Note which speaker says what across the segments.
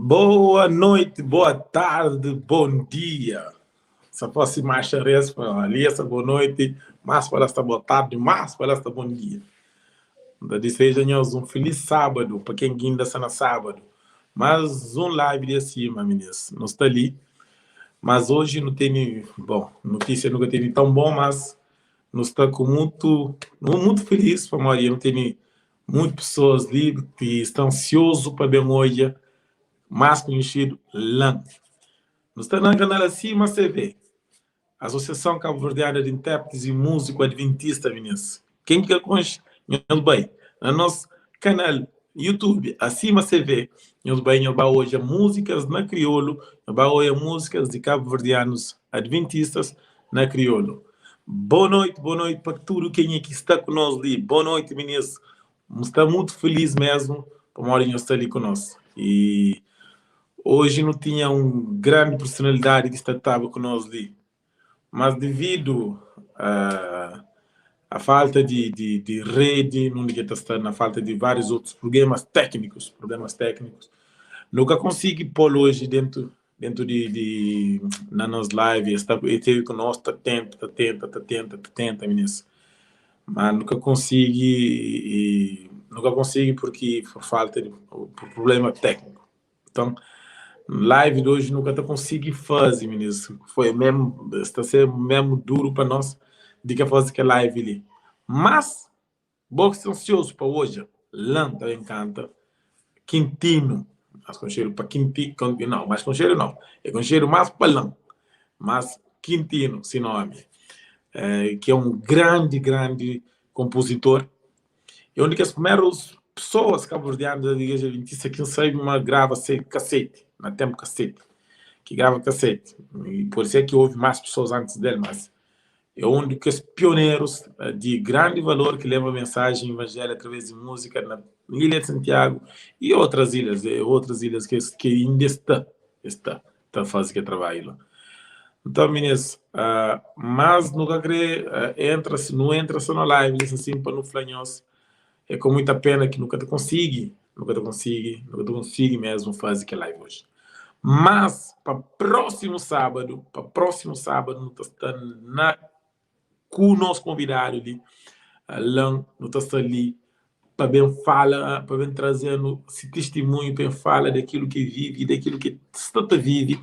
Speaker 1: Boa noite, boa tarde, bom dia. Se fosse mais xarês, ali essa boa noite, mais para esta boa tarde, mais para esta bom dia. Então, desejo a nós um feliz sábado, para quem ainda está na sábado. Mais um live de acima, meninas. Não está ali. Mas hoje não tem, bom, notícia nunca teve tão bom, mas não está com muito, muito feliz, para a maioria não tem muitas pessoas ali que estão ansioso para ver hoje, mais conhecido, LAN. Nós está na canal Acima CV, Associação Cabo-Verdiana de Intérpretes e Músico Adventista, meninas. Quem que conhece, nós bem. No nosso canal YouTube, Acima CV, nós bem, nós vai hoje músicas na crioulo, nós vai hoje músicas de cabo-verdianos adventistas na crioulo. Boa noite, boa noite para tudo quem aqui está conosco ali. Boa noite, meninas. Está muito feliz mesmo por Maurinho estar ali conosco. E hoje não tinha uma grande personalidade que estava conosco ali. Mas devido a, a falta de, de, de rede, não devia estar na falta de vários outros problemas técnicos, problemas técnicos, nunca consegui pôr hoje dentro dentro de, de na nossa live, está, esteve conosco, está tenta, está tenta, está tenta, está tenta, meninas. Mas nunca consegui, e, nunca consegui porque por falta de por problema técnico. Então, live de hoje nunca te consegui fazer, meninas. Foi mesmo, está sendo mesmo duro para nós de que fazer que live ali. Mas, box ansioso para hoje. Lan também canta. Quintino, mas com cheiro para Quintino, não, mais com cheiro não. É com cheiro mais para Lan. Mas Quintino, se nome. É, que é um grande, grande compositor. É uma das primeiras pessoas cabo-verdianas da Igreja Adventista que sabe uma grava cassete, na tempo cassete, que grava cassete. E por isso é que houve mais pessoas antes dele, mas é um dos pioneiros eh, de grande valor que leva a mensagem evangélica através de música na Ilha de Santiago e outras ilhas, e outras ilhas que, que ainda está, está, está fazendo que trabalho. Então, meninas, uh, mas nunca crê, uh, entra, não entra só na live, assim, para não falar É com muita pena que nunca te consegui, nunca te consegui, nunca te consegui mesmo fazer que live hoje. Mas, para próximo sábado, para próximo sábado, não está na, com o nosso convidado ali, Alan, não está ali, para bem fala, para bem trazendo esse testemunho, para bem fala daquilo que vive, daquilo que está vive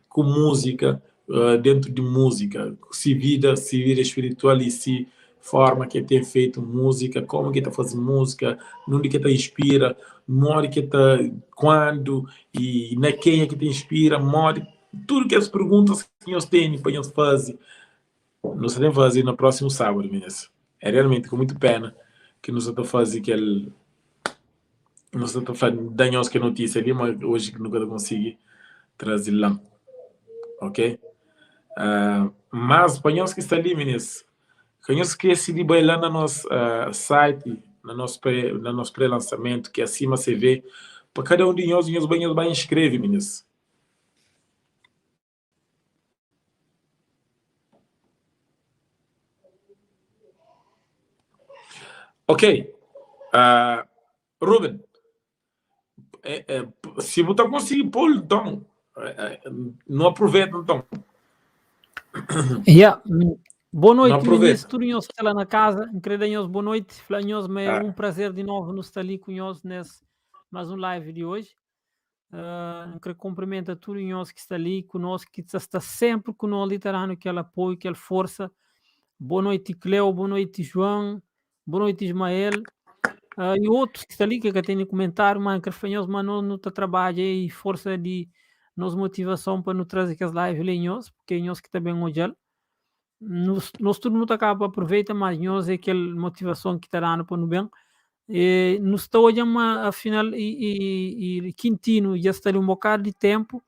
Speaker 1: com música, uh, dentro de música, se vida, se vida espiritual e se forma que tem feito música, como que está fazendo música, onde que está inspira, modo que está, quando e na quem é que te inspira, modo, tudo que as perguntas que nós temos para nós fazer, nós temos fazer no próximo sábado, meninas. É realmente com muita pena que nós estamos fazer aquele nós estamos falando da nós que notícia ali, mas hoje nunca consegui trazer lá. Ok? Uh, mas para nós que está ali, meninas, que não esquece de bailar no nosso uh, site, no nosso pré, no nosso pré-lançamento, que acima você vê, para cada um de nós, nós bem, nós bem inscreve, meninas. Ok. Uh, Ruben, é, é, se você conseguir pôr, então, é, não aproveita, então.
Speaker 2: Yeah. Boa noite, ministro. Tudo nós que está lá na casa. Querido boa noite. Flanhos, é ah. um prazer de novo nos estar ali com nós nesse mais um live de hoje. Uh, quero cumprimentar tudo nós que está ali conosco, que está sempre conosco, literalmente, aquele apoio, aquela força. Boa noite, Cleo. Boa noite, João. Boa noite, Ismael. Uh, e outros que está ali, que, que tem comentário, mas que nós, mas não, não trabalha e força de nos motivação para nos trazer aquelas lives ali, nós, porque nós que também hoje nós, nós tudo não acaba aproveita, mas nós é aquela motivação que está dando para no bem. E, nos está hoje uma afinal e, e, e Quintino já está ali um bocado de tempo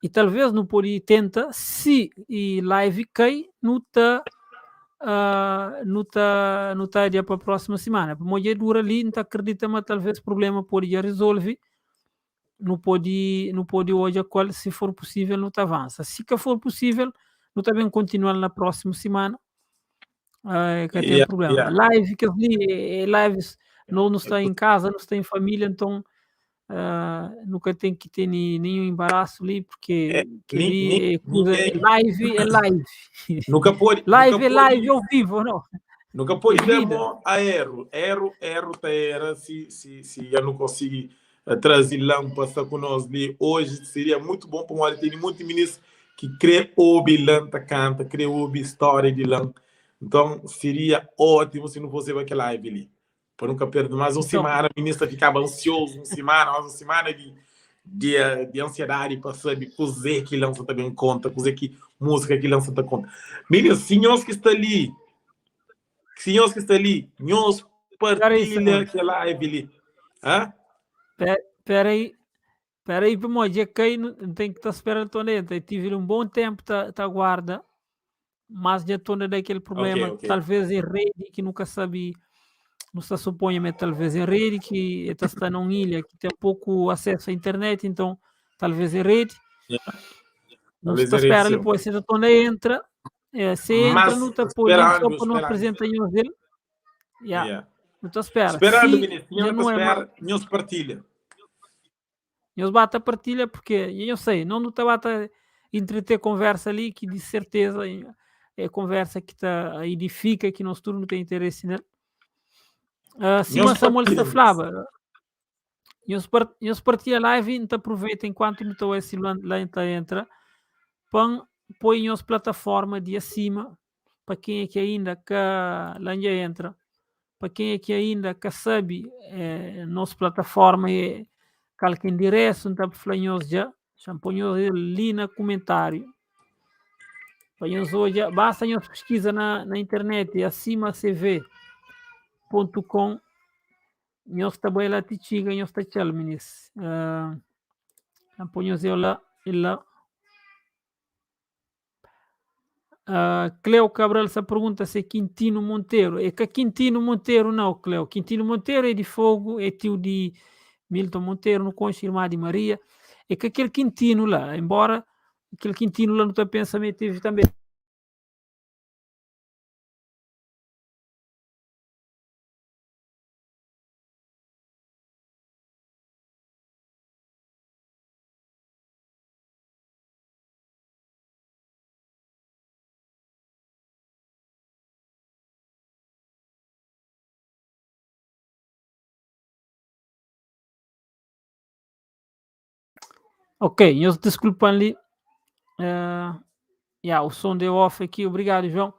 Speaker 2: e talvez não pode tenta se e live cai não está uh, não tá não tá dia para a próxima semana. Porque dura ali, não tá acredita, mas talvez problema pode já resolve. Não pode não pode hoje qual se for possível não tá avança. Se que for possível, não também continuar na próxima semana. Uh, que tem yeah, problema. Yeah. Live que ali é lives não, não está em casa, não está em família, então. Uh, nu ka ten ki tene nenhun embaraço li, porque
Speaker 1: É,
Speaker 2: que
Speaker 1: nem,
Speaker 2: li
Speaker 1: nem,
Speaker 2: é kuza,
Speaker 1: ninguém,
Speaker 2: live é live.
Speaker 1: nunca pode, nunca
Speaker 2: Live é live
Speaker 1: pode,
Speaker 2: ao vivo, não?
Speaker 1: nunca
Speaker 2: É
Speaker 1: pode dar
Speaker 2: vida.
Speaker 1: mão a erro. Erro, erro, tá era se, se, se eu não conseguir trazer lã passar com nós ali hoje, seria muito bom para uma tem muito ministro que crê ouvir lã, tá canta, crê ouvir história de lã. Então, seria ótimo se não fosse aquela live ali. Para nunca perder mais uma
Speaker 2: Então,
Speaker 1: semana, a ministra ficava ansioso, uma semana, mais uma semana de ansiedade para saber cozer que lança também conta, cozer que música que lança tá conta. Meninos, senhores que está ali, senhores que está ali, nós
Speaker 2: espera aí,
Speaker 1: partilha
Speaker 2: Samuel.
Speaker 1: aquela live ali. Hã?
Speaker 2: Espera aí, espera aí, pô, já cai, não tem que estar esperando tô dentro. Eu tive um bom tempo tá, tá guarda, mas já estou daquele
Speaker 1: Ok,
Speaker 2: problema,
Speaker 1: ok.
Speaker 2: talvez em rede que nunca sabia, não se suponha, mas talvez em rede que está está numa ilha que tem pouco acesso à internet, então talvez em rede.
Speaker 1: Yeah.
Speaker 2: Não
Speaker 1: Talvez
Speaker 2: se
Speaker 1: em rede,
Speaker 2: espera
Speaker 1: sim.
Speaker 2: depois, se então entra, se entra,
Speaker 1: Mas
Speaker 2: não está por link só
Speaker 1: esperando,
Speaker 2: para não
Speaker 1: esperando.
Speaker 2: apresentar nenhum dele. Yeah.
Speaker 1: Yeah.
Speaker 2: Não está espera.
Speaker 1: Esperando,
Speaker 2: Se
Speaker 1: ministro,
Speaker 2: já
Speaker 1: senhora que
Speaker 2: não é mais
Speaker 1: espera, nós partilha.
Speaker 2: Nós bate a partilha porque eu sei, não está bate entreter conversa ali que de certeza é conversa que tá edifica que nós tudo não tem interesse nele. Se
Speaker 1: Nós
Speaker 2: Samuel
Speaker 1: partilha,
Speaker 2: está falava, nós partilha live e então aproveita enquanto não está esse lá, lá entra, entra, põe põe as plataforma de acima para quem é que ainda que lá ainda entra, para quem é que ainda que sabe nossa plataforma é calque endereço, não está falando já, champonhos ali na comentário. Para nós hoje, basta nós pesquisa na internet, acima cv ponto com, nós também lá te chega, nós tá tchau, minis. Champonhos eu lá, e lá. Cleo Cabral se pergunta se é Quintino Monteiro. É que Quintino Monteiro não, Cleo. Quintino Monteiro é de Fogo, é tio de Milton Monteiro, no Concha, irmã de Maria. É que aquele Quintino lá, embora aquele Quintino lá no teu pensamento teve também. Ok, eu desculpa ali. Yeah, o som deu off aqui, obrigado, João.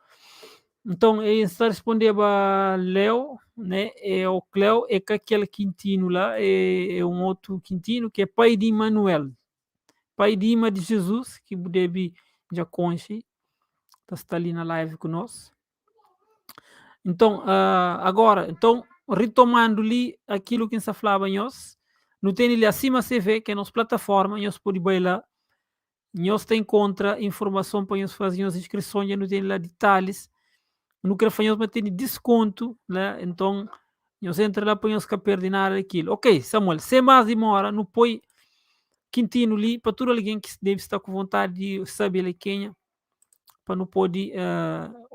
Speaker 2: Então, eu está a responder a Leo, né? É o Cleo, é que aquele Quintino lá é um outro Quintino que é pai de Emanuel, pai de Ima de Jesus, que deve já conche, tá, está ali na live conosco. Então, agora, então, retomando ali aquilo que se falava nós, não tem ali acima CV, que é nossa plataforma, nós pode bailar, nós tem contra informação para nós fazer as inscrições, não tem lá detalhes, não quero fazer, mas tem desconto, né? Então, nós entra lá para nós que perder nada daquilo. Ok, Samuel, sem mais demora, não põe Quintino ali, para todo alguém que deve estar com vontade de saber ele quem é, para não poder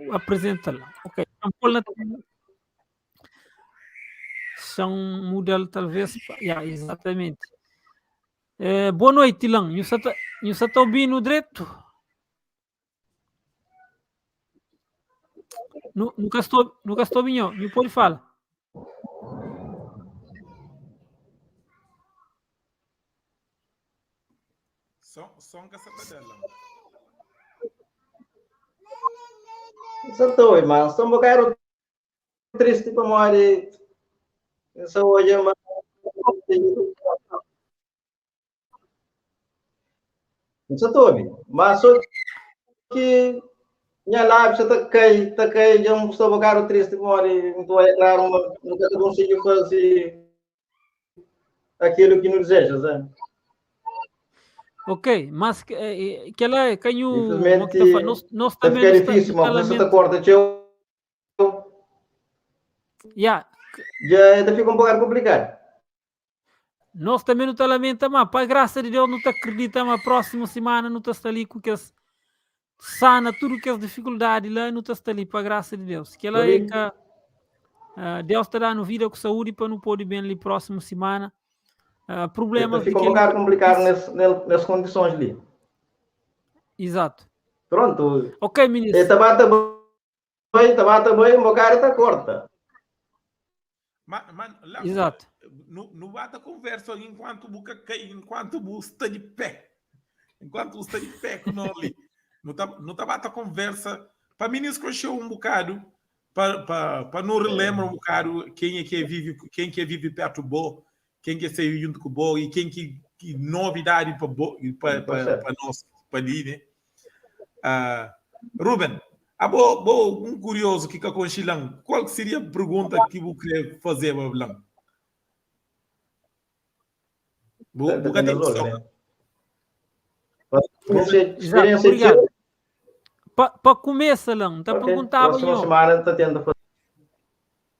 Speaker 2: apresentá-la. Ok, então, põe lá também. São modelo talvez, yeah, exatamente. Boa noite, Ilan. Você tá ouvindo direito? Nunca estou ouvindo. Não pode falar.
Speaker 1: Só um caçadela.
Speaker 3: Só estou, irmão. Estou um bocado triste para morrer. Eu só hoje, mas não sou ouvindo. Mas só que minha lábia está cai, tá cai, eu estou um bocado triste, morre, não estou a claro, nunca consigo fazer aquilo que nos deseja, né?
Speaker 2: Ok, mas que ela que o
Speaker 3: Infelizmente,
Speaker 2: nós
Speaker 3: tá
Speaker 2: também
Speaker 3: ficar
Speaker 2: nos tá-
Speaker 3: difícil, mas você
Speaker 2: lamento.
Speaker 3: tá corta, teu.
Speaker 2: Yeah.
Speaker 3: Já tá fica um pouco complicado.
Speaker 2: Nós também não tá lamenta, mas para a graça de Deus não te acredita, mas próxima semana não tá ali com que as sana tudo que as dificuldades lá, não tá ali para a graça de Deus. Que ela é que, Deus te dá no vida com saúde para não poder bem ali próxima semana. Uh,
Speaker 3: Então
Speaker 2: problemas de
Speaker 3: fica um
Speaker 2: que
Speaker 3: bocado complicado nessas condições ali.
Speaker 2: Exato.
Speaker 3: Pronto.
Speaker 2: Ok, ministro.
Speaker 3: Tabata bem, tabata bem, um bocado está corta.
Speaker 1: Mas, lá,
Speaker 2: Exato.
Speaker 1: No bata conversa enquanto buca cai, enquanto bu está de pé. Enquanto está de pé com nós ali. Não tá, não tá bata conversa. Para mim, escolheu um bocado, para não relembrar um bocado quem é que vive, quem que vive perto do bo, quem que saiu junto com o bo e quem que novidade para bo, para nós, para ali, né? Ruben, bo, um curioso que com Chilan, qual seria a pergunta que você queria fazer, Lan?
Speaker 2: Exato, obrigado. Para começar, Lan, tá perguntava
Speaker 3: Próxima semana tá tendo fazer.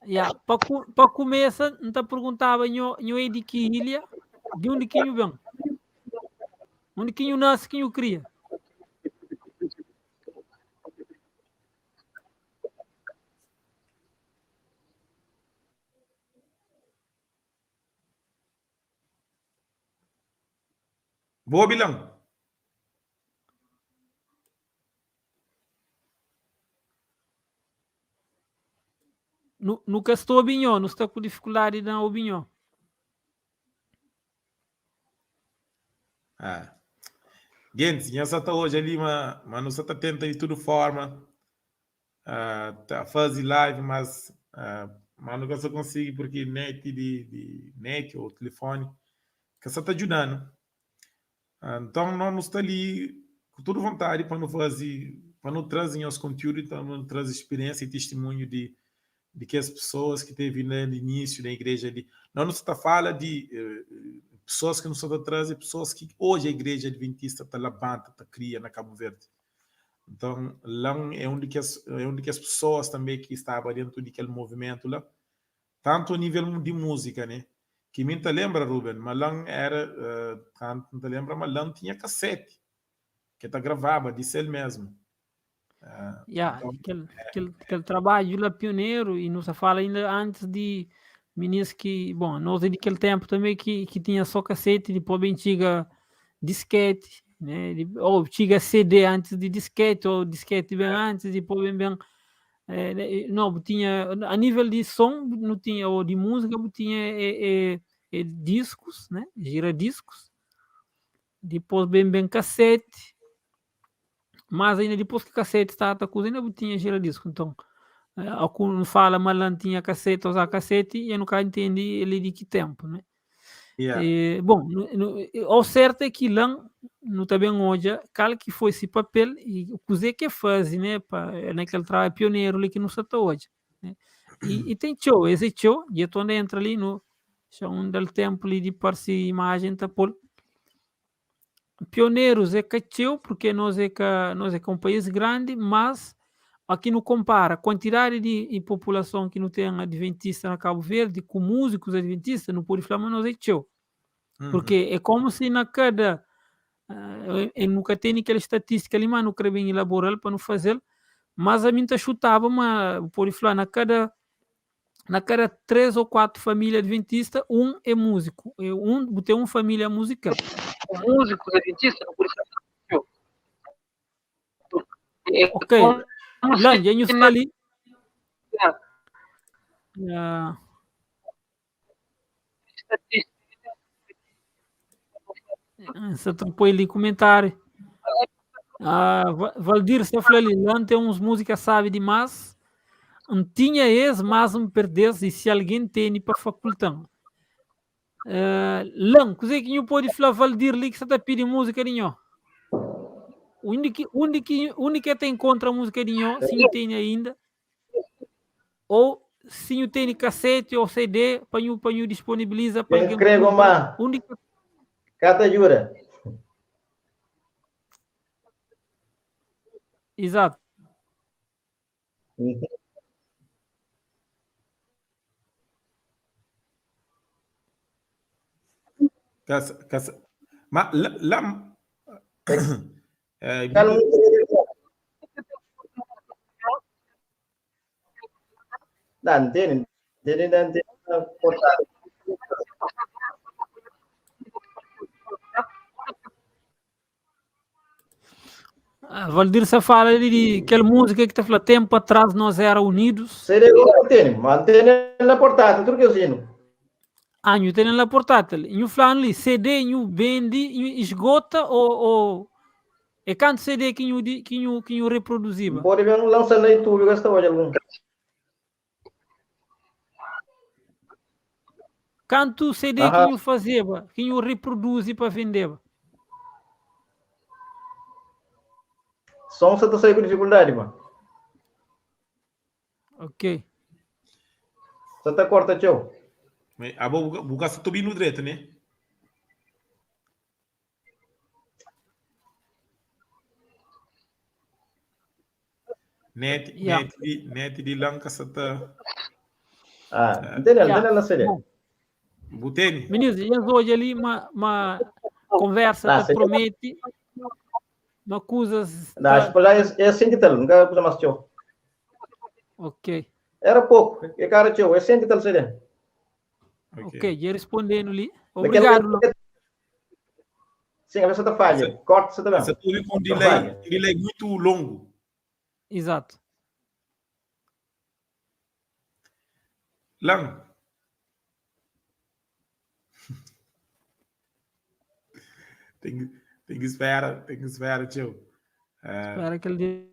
Speaker 2: Yeah, para começar, tá perguntava nho é de que ilha, de onde que nho vem? Onde que nho nasce, que nho cria?
Speaker 1: Boa, Bilão.
Speaker 2: Nunca estou opinião, não está com dificuldade na opinião.
Speaker 1: Ah. Gente, nós está hoje ali, mas nós está tentando de toda forma tá, fazer live, mas nunca se consegue porque net de net ou telefone que só está ajudando. Então nós está ali com toda vontade para não fazer, para não trazer os conteúdos, para não trazer experiência e testemunho de que as pessoas que teve no início da igreja ali, não nos está fala de pessoas que não são de trás e pessoas que hoje a igreja adventista está levanta, está cria na Cabo Verde. Então lá é onde que as pessoas também que estavam dentro daquele movimento lá, tanto a nível de música, né? Que me te lembra, Ruben, mas lá era, tanto te lembra, mas lá tinha cassete que tá gravava, disse ele mesmo.
Speaker 2: Yeah, então, aquele trabalho lá pioneiro, e não se fala ainda antes de meninos que, bom, nós é daquele tempo também que tinha só cassete, depois bem tinha disquete, né? Ou tinha CD antes de disquete, ou disquete bem antes, depois bem não, tinha, a nível de som, não tinha, ou de música, tinha discos, né? Gira discos, depois bem cassete, mas ainda depois que cassete estava a coisa, ainda tinha gira disco. Então, algum fala, mas não tinha cassete, usar cassete, e eu nunca entendi ele de que tempo, né?
Speaker 1: Yeah.
Speaker 2: E, bom, o certo é que lá, no também hoje, qual que foi esse papel e o que faz, né? Naquele trabalho pioneiro ali que não está hoje, né? E tem show, esse show, e eu entra ali no, um del tempo ali de parse imagem, tá por pioneiros é cacheu, porque nós é que um país grande, mas aqui não compara a quantidade de população que não tem adventista na Cabo Verde com músicos adventistas, não pode falar, mas nós é tcheu.
Speaker 1: Uhum.
Speaker 2: Porque é como se na cada... eu nunca tenho aquela estatística ali, mas não quero bem elaborar para não fazer, mas a mim tá chutava, mas pode falar, na cada 3 ou 4 famílias adventistas, um é músico, tem uma família musical.
Speaker 4: Músicos adventistas, não pode falar.
Speaker 2: Ok. Lá, já está ali. Você põe ali comentário. Valdir está falando ali, lá tem uns músicas sabe demais. Não tinha ex, mas não perdesse. E se alguém tem para facultar. Lan, que que não pode falar Valdir ali que você está pedindo música de nho? Onde que te encontra a música de nho, se não tem ainda? Ou se não tem cassete ou CD, para nho disponibiliza para alguém.
Speaker 3: Creio, ma.
Speaker 2: Onde que...
Speaker 3: Cata jura.
Speaker 2: Exato.
Speaker 1: Casa, ma lá
Speaker 3: Não, tem.
Speaker 2: Ah, Valdir sa fala ali di kel música que ta fla tempo atrás nós era unidos.
Speaker 3: CD agora tem, mas tem na portátil, tudo que eu sino.
Speaker 2: Ah, nhu tem na portátil. Nhu falando ali, CD nhu vende, nhu esgota ou, ou é quanto CD que nhu, que nhu, que nhu reproduziba?
Speaker 3: Pode ver um lança na YouTube, gasta hoje algum.
Speaker 2: Kantu CD ki nhu fazeba, ki nhu riproduzi pa vendeba?
Speaker 3: Som sa ta sai ku difikuldadi, ma.
Speaker 2: Ok.
Speaker 3: Sa ta korta txeu.
Speaker 1: Abo bu ka sa ta obi-nu dretu, ne? Net,
Speaker 2: Yeah.
Speaker 1: net di, net di lan ka sa ta.
Speaker 3: Ah, ntende,
Speaker 2: Yeah.
Speaker 3: ntende na CD.
Speaker 2: Bom,
Speaker 1: Bu tene?
Speaker 2: meninos, eles hoje ali uma, uma conversa
Speaker 3: Nah,
Speaker 2: tá
Speaker 3: CD.
Speaker 2: promete, uma coisas
Speaker 3: Nah,
Speaker 2: tá
Speaker 3: acho que lá é, é assim que tal, nunca pus mais tchau.
Speaker 2: ok.
Speaker 3: Era pouco, é cara tchau, é assim que tal CD.
Speaker 1: Ok.
Speaker 2: Ok, já respondendo ali.
Speaker 3: Naquele
Speaker 2: Obrigado, Lan.
Speaker 3: Sim, a pessoa tá falha, corta você também.
Speaker 1: Essa tudo com um
Speaker 3: Tá
Speaker 1: delay,
Speaker 3: falha.
Speaker 1: um delay muito longo.
Speaker 2: Exato.
Speaker 1: Lan. Tem que, tem que esperar, tem que esperar, tio.
Speaker 2: Espera que ele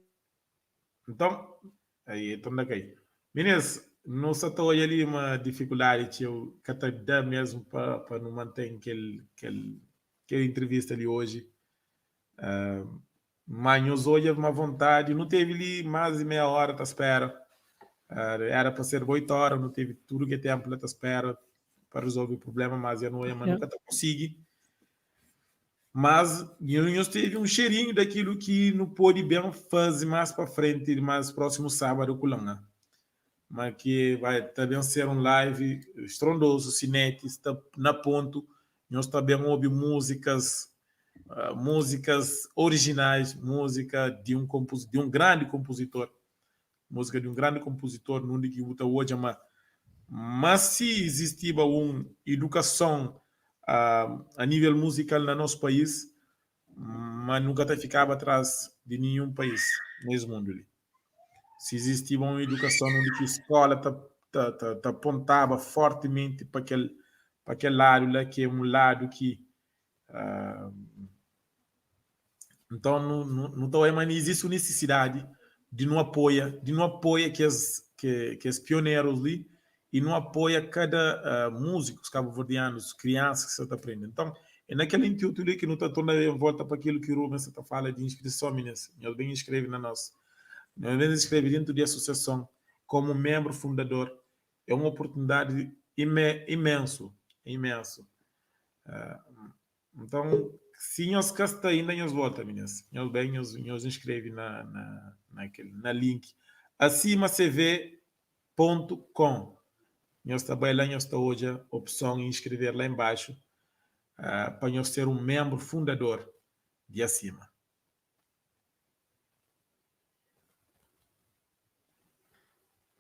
Speaker 1: Então, aí, então daqui. Meninas, não só estou ali uma dificuldade, tio, que tá dá mesmo para não manter aquele, aquele, aquela entrevista ali hoje. Mas nós hoje uma vontade, não teve ali mais de meia hora tá espera. Era para ser 8 horas, não teve tudo que tempo lá tá espera para resolver o problema, mas eu não ia, mas
Speaker 2: Yeah.
Speaker 1: nunca tá consegui. Mas nós teve um cheirinho daquilo que não pôde bem fazer mais para frente, mais próximo sábado com Lana. Mas que vai também ser um live estrondoso, Cinete está na ponto. Nós também ouvimos músicas, músicas originais, música de um compos, de um grande compositor, música de um grande compositor, não de que uta hoje, mas se existia uma educação a nível musical no nosso país, mas nunca te ficava atrás de nenhum país nesse mundo ali. Se existia uma educação onde que a escola te apontava fortemente para aquele lado lá, que é um lado que... então, não, não, não tô aí, mas existe uma necessidade de não apoia, de não apoia que as, que, que os pioneiros ali, e não apoia cada músico, os cabo-verdianos, crianças que se tá aprendendo. Então, é naquele intuito ali que não tá tornando em volta para aquilo que o Rubens tá falando de inscrição, meninas. Nós bem inscreve na nossa. Nós bem inscreve dentro de associação como membro fundador. É uma oportunidade imenso, imenso. Então, se nós cá está ainda, nós volta, meninas. Nós bem, nós inscreve na link. Acima C V ponto com. Nós também lá, nós está hoje a opção em inscrever lá embaixo, para nós ser um membro fundador de Acima.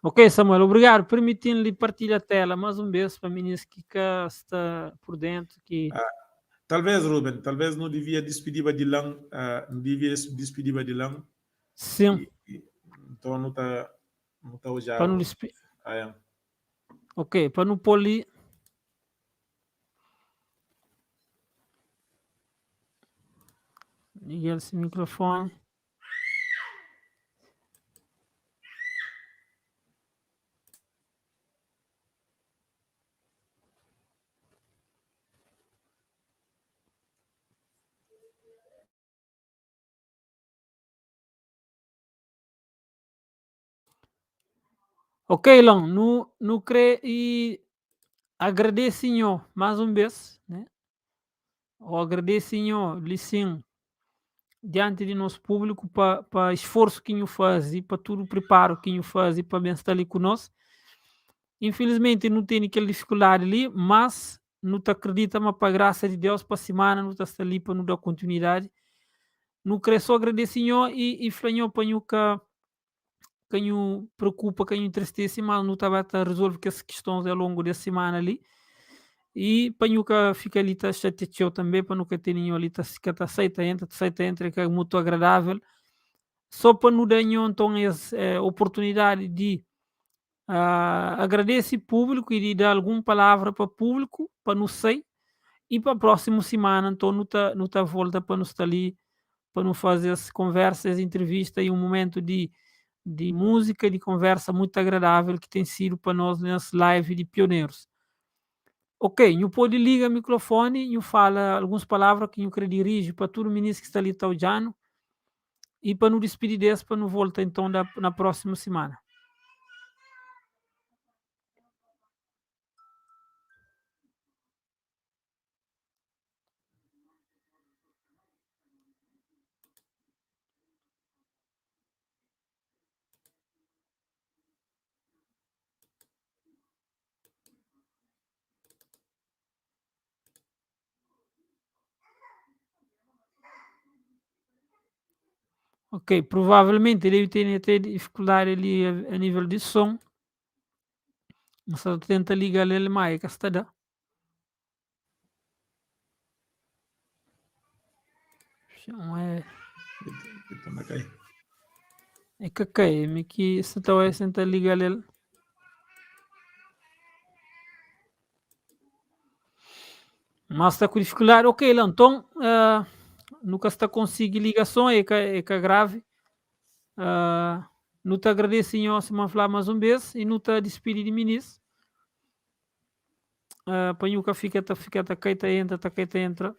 Speaker 2: Ok, Samuel, obrigado. Permitindo-lhe partilhar a tela mais um beijo para meninas que cá está por dentro. Que...
Speaker 1: Talvez, Ruben, talvez não devia despedir Badilan, não devia despedir Badilan.
Speaker 2: Sim.
Speaker 1: Então não tá, não tá hoje.
Speaker 2: Para não despe-
Speaker 1: Ah, é.
Speaker 2: Ok, para não pôr ali. Liga esse microfone. Ok, Lan, no cre e agradeço senhor mais um vez, né? O agradeço senhor, sim, diante de nosso público pa esforço que nho faz e pa tudo o preparo que nho faz e pa bem estar ali conosco. Infelizmente não tem aquela dificuldade ali, mas não te acredita, mas pa graça de Deus, pa semana não tá estar ali pa não dar continuidade. Não queria só agradecer senhor e falar senhor pa nho que nho preocupa, que nho entristece, mas não tá a resolver que essas questões ao longo da semana ali. E pa nho que fica ali tá chateado também, pa nunca ter nenhum ali, tá, que tá aceita, entra, tá aceita, entra, que é muito agradável. Só pa nu da nho nton es oportunidadi di agradese públiku i di da algun palavra pa públiku pa nu sai i pa prósimu simana nton nu ta nu ta volta pa nu sta li pa nu faze es konversa, es entrevista i un momentu di di múzika, di konversa mutu agradável ki ten sidu pa nos nes live di pionerus. Ok, nhu pode liga mikrofoni, nhu fala alguns palavra ki nhu kre diriji pa tudu minis ki sta li ta odja-nu i pa nu dispidi des pa nu volta inton da na prósimu simana. Ok, provavelmente debe ter até dificuldade ali a, a nível de som. Só tenta ligar ele mais, que está dá. Não é. É que cai, me que se tá vai tentar ligar ele. Mas está com dificuldade. Ok, lá, então uh, nunca está conseguir ligação, é que, é que é grave. Uh, não te agradeço, senhor, se me falar mais um vez e não te despedir de ministro. Uh, pa nhu ka fika ta fika ta kai ta entra ta kai ta entra.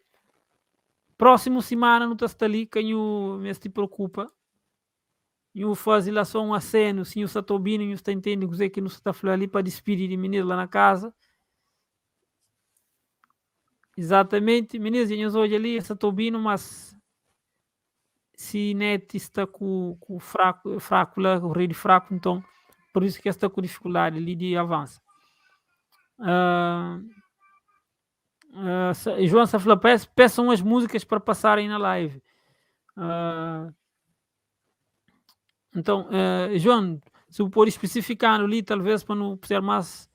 Speaker 2: Próximo semana nu ta sta li ka nhu meste preocupa. Nhu faze lá só um aceno, se nhu sta ta obindo, nhu sta entende kuzê ki nu sta ta fla ali pa despidi di minis lá na casa. Exatamente, minis, dja nhos odja li, sta ta obindo, mas si net sta ku, ku fraku, fraku la, ku rede fraku, nton, por isso ki es sta ku dificuldade li di avansa. Uh, uh, João sta fla, peçam as músicas para passarem na live. Uh, então, uh, João, se bu pode especificar ali, talvez para não ser mais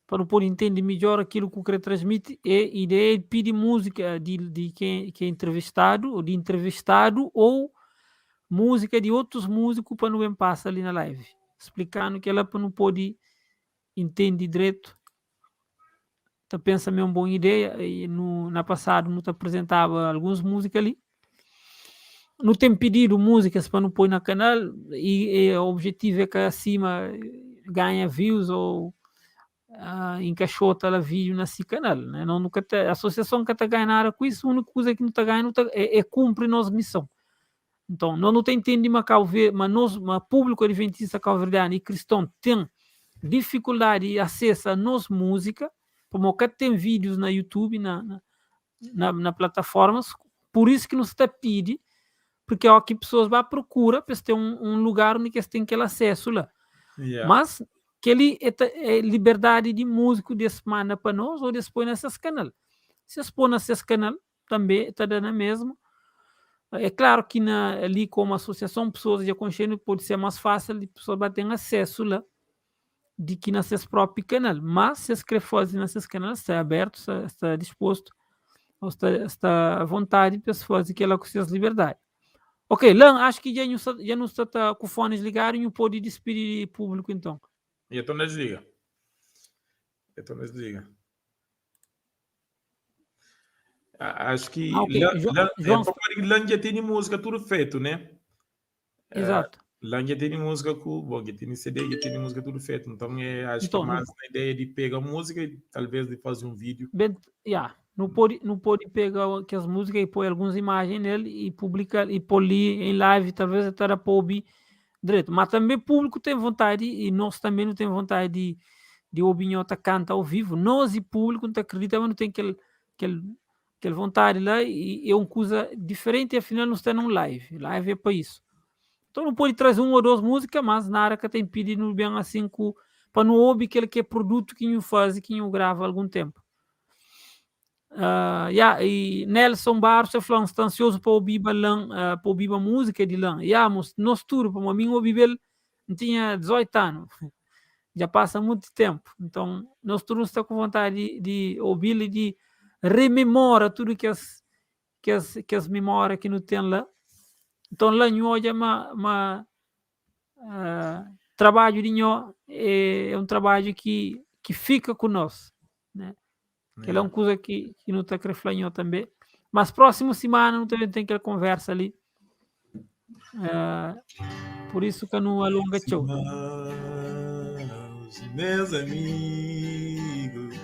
Speaker 2: para não poder entender melhor aquilo que o querer transmite, é ideia de pedir música de, de quem, que é entrevistado, ou de entrevistado, ou música de outros músicos para não bem passa ali na live. Explicando que ela para não poder entender direito. Tá pensa mesmo boa ideia e no, na passado não te apresentava algumas músicas ali. Não tem pedido músicas para não pôr na canal e, e o objetivo é que acima ganha views ou uh, encaixota lá vídeo nesse canal. Né? Não, nunca te, a associação nunca está ganhando nada com isso, a única coisa que não está ganhando tá, é, é cumprir nossa missão. Então, nós não tem entendido mas, mas nós, mas público adventista cabo-verdiano e cristão tem dificuldade de acesso a nossa música, como que tem vídeos na YouTube, na, na, na, na plataformas, por isso que nos está pedindo, porque é o que pessoas vão à procura para ter um, um lugar onde eles têm aquele acesso lá. Yeah. Mas que ele é, é liberdade de músico de semana para nós ou depois nessas canal. Se expõe nesses canal, também está dando a mesma. É claro que na, ali como associação, pessoas já conhecendo, pode ser mais fácil de pessoas terem acesso lá de que nesse próprio canal. Mas se querem fazer nesses canais, está aberto, está, está disposto, está, está à vontade para se fazer aquela com suas liberdade. Ok, Lan, acho que já não está, já não está tá com fones ligados e não pode despedir público então.
Speaker 1: E então desliga. Então desliga. Acho que ah, okay. Lan, Lan, João... é, Lan já tem música tudo feito, né?
Speaker 2: Exato.
Speaker 1: Lan já tem música com, bom, já tem CD, já tem música tudo feito. Então é, acho então, que mais na ideia de pegar música e talvez de fazer um vídeo.
Speaker 2: Bem, yeah. Não pode, não pode pegar que as músicas e pôr algumas imagens nele e publicar e pôr ali em live, talvez até para ouvir direito. Mas também o público tem vontade e nós também não temos vontade de, de ouvir outra canta ao vivo. Nós e público não acredita, mas não tem aquele, aquele, aquele vontade lá e é uma coisa diferente, afinal não está num live. Live é para isso. Então não pode trazer uma ou duas músicas, mas na área que tem pedido bem assim para não ouvir aquele que é produto que não faz e que não grava há algum tempo. Uh, yeah, e Nelson Barros falou está ansioso para ouvir lan, uh, para ouvir a música de lan. Yeah, mas nós tudo, para mim ouvir ele tinha 18 anos. Já passa muito tempo. Então, nós tudo está com vontade de, de ouvir e de rememora tudo que as que as que as memórias que não tem lá. Nton la nhu odja ma ma uh, trabadju di nho é, é um trabadju ki ki fika ku nós, né? Kel é um kuza ki ki nu ta kre fla nho tanbê. Mas próximo simana nu ta ben ten kel konversa li. Uh, por isso ka nu alonga txeu.
Speaker 1: Irmãos, meus amigos.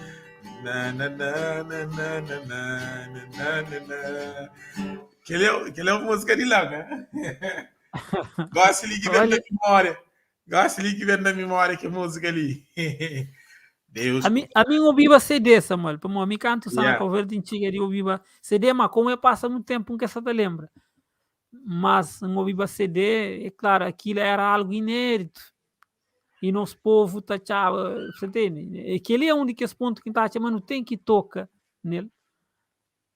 Speaker 1: Na, na, na, na, na, na, na, na, na, na. Kel é, kel é uma música de lá, né? Gosto ali que vem na memória. Gosto ali que vem na memória que música ali.
Speaker 2: Deus. A mim, a mim ouviba CD, Samuel. Pamo, a mim canto sana yeah. Cabo Verde antiga de ouviba CD, mas como eu passa muito tempo, nunca se te lembra. Mas não ouviba CD, é claro, aquilo era algo inédito. E nosso povo tá tchau, você entende? Aquele é um de que pontos que tá mas não tem que toca nele.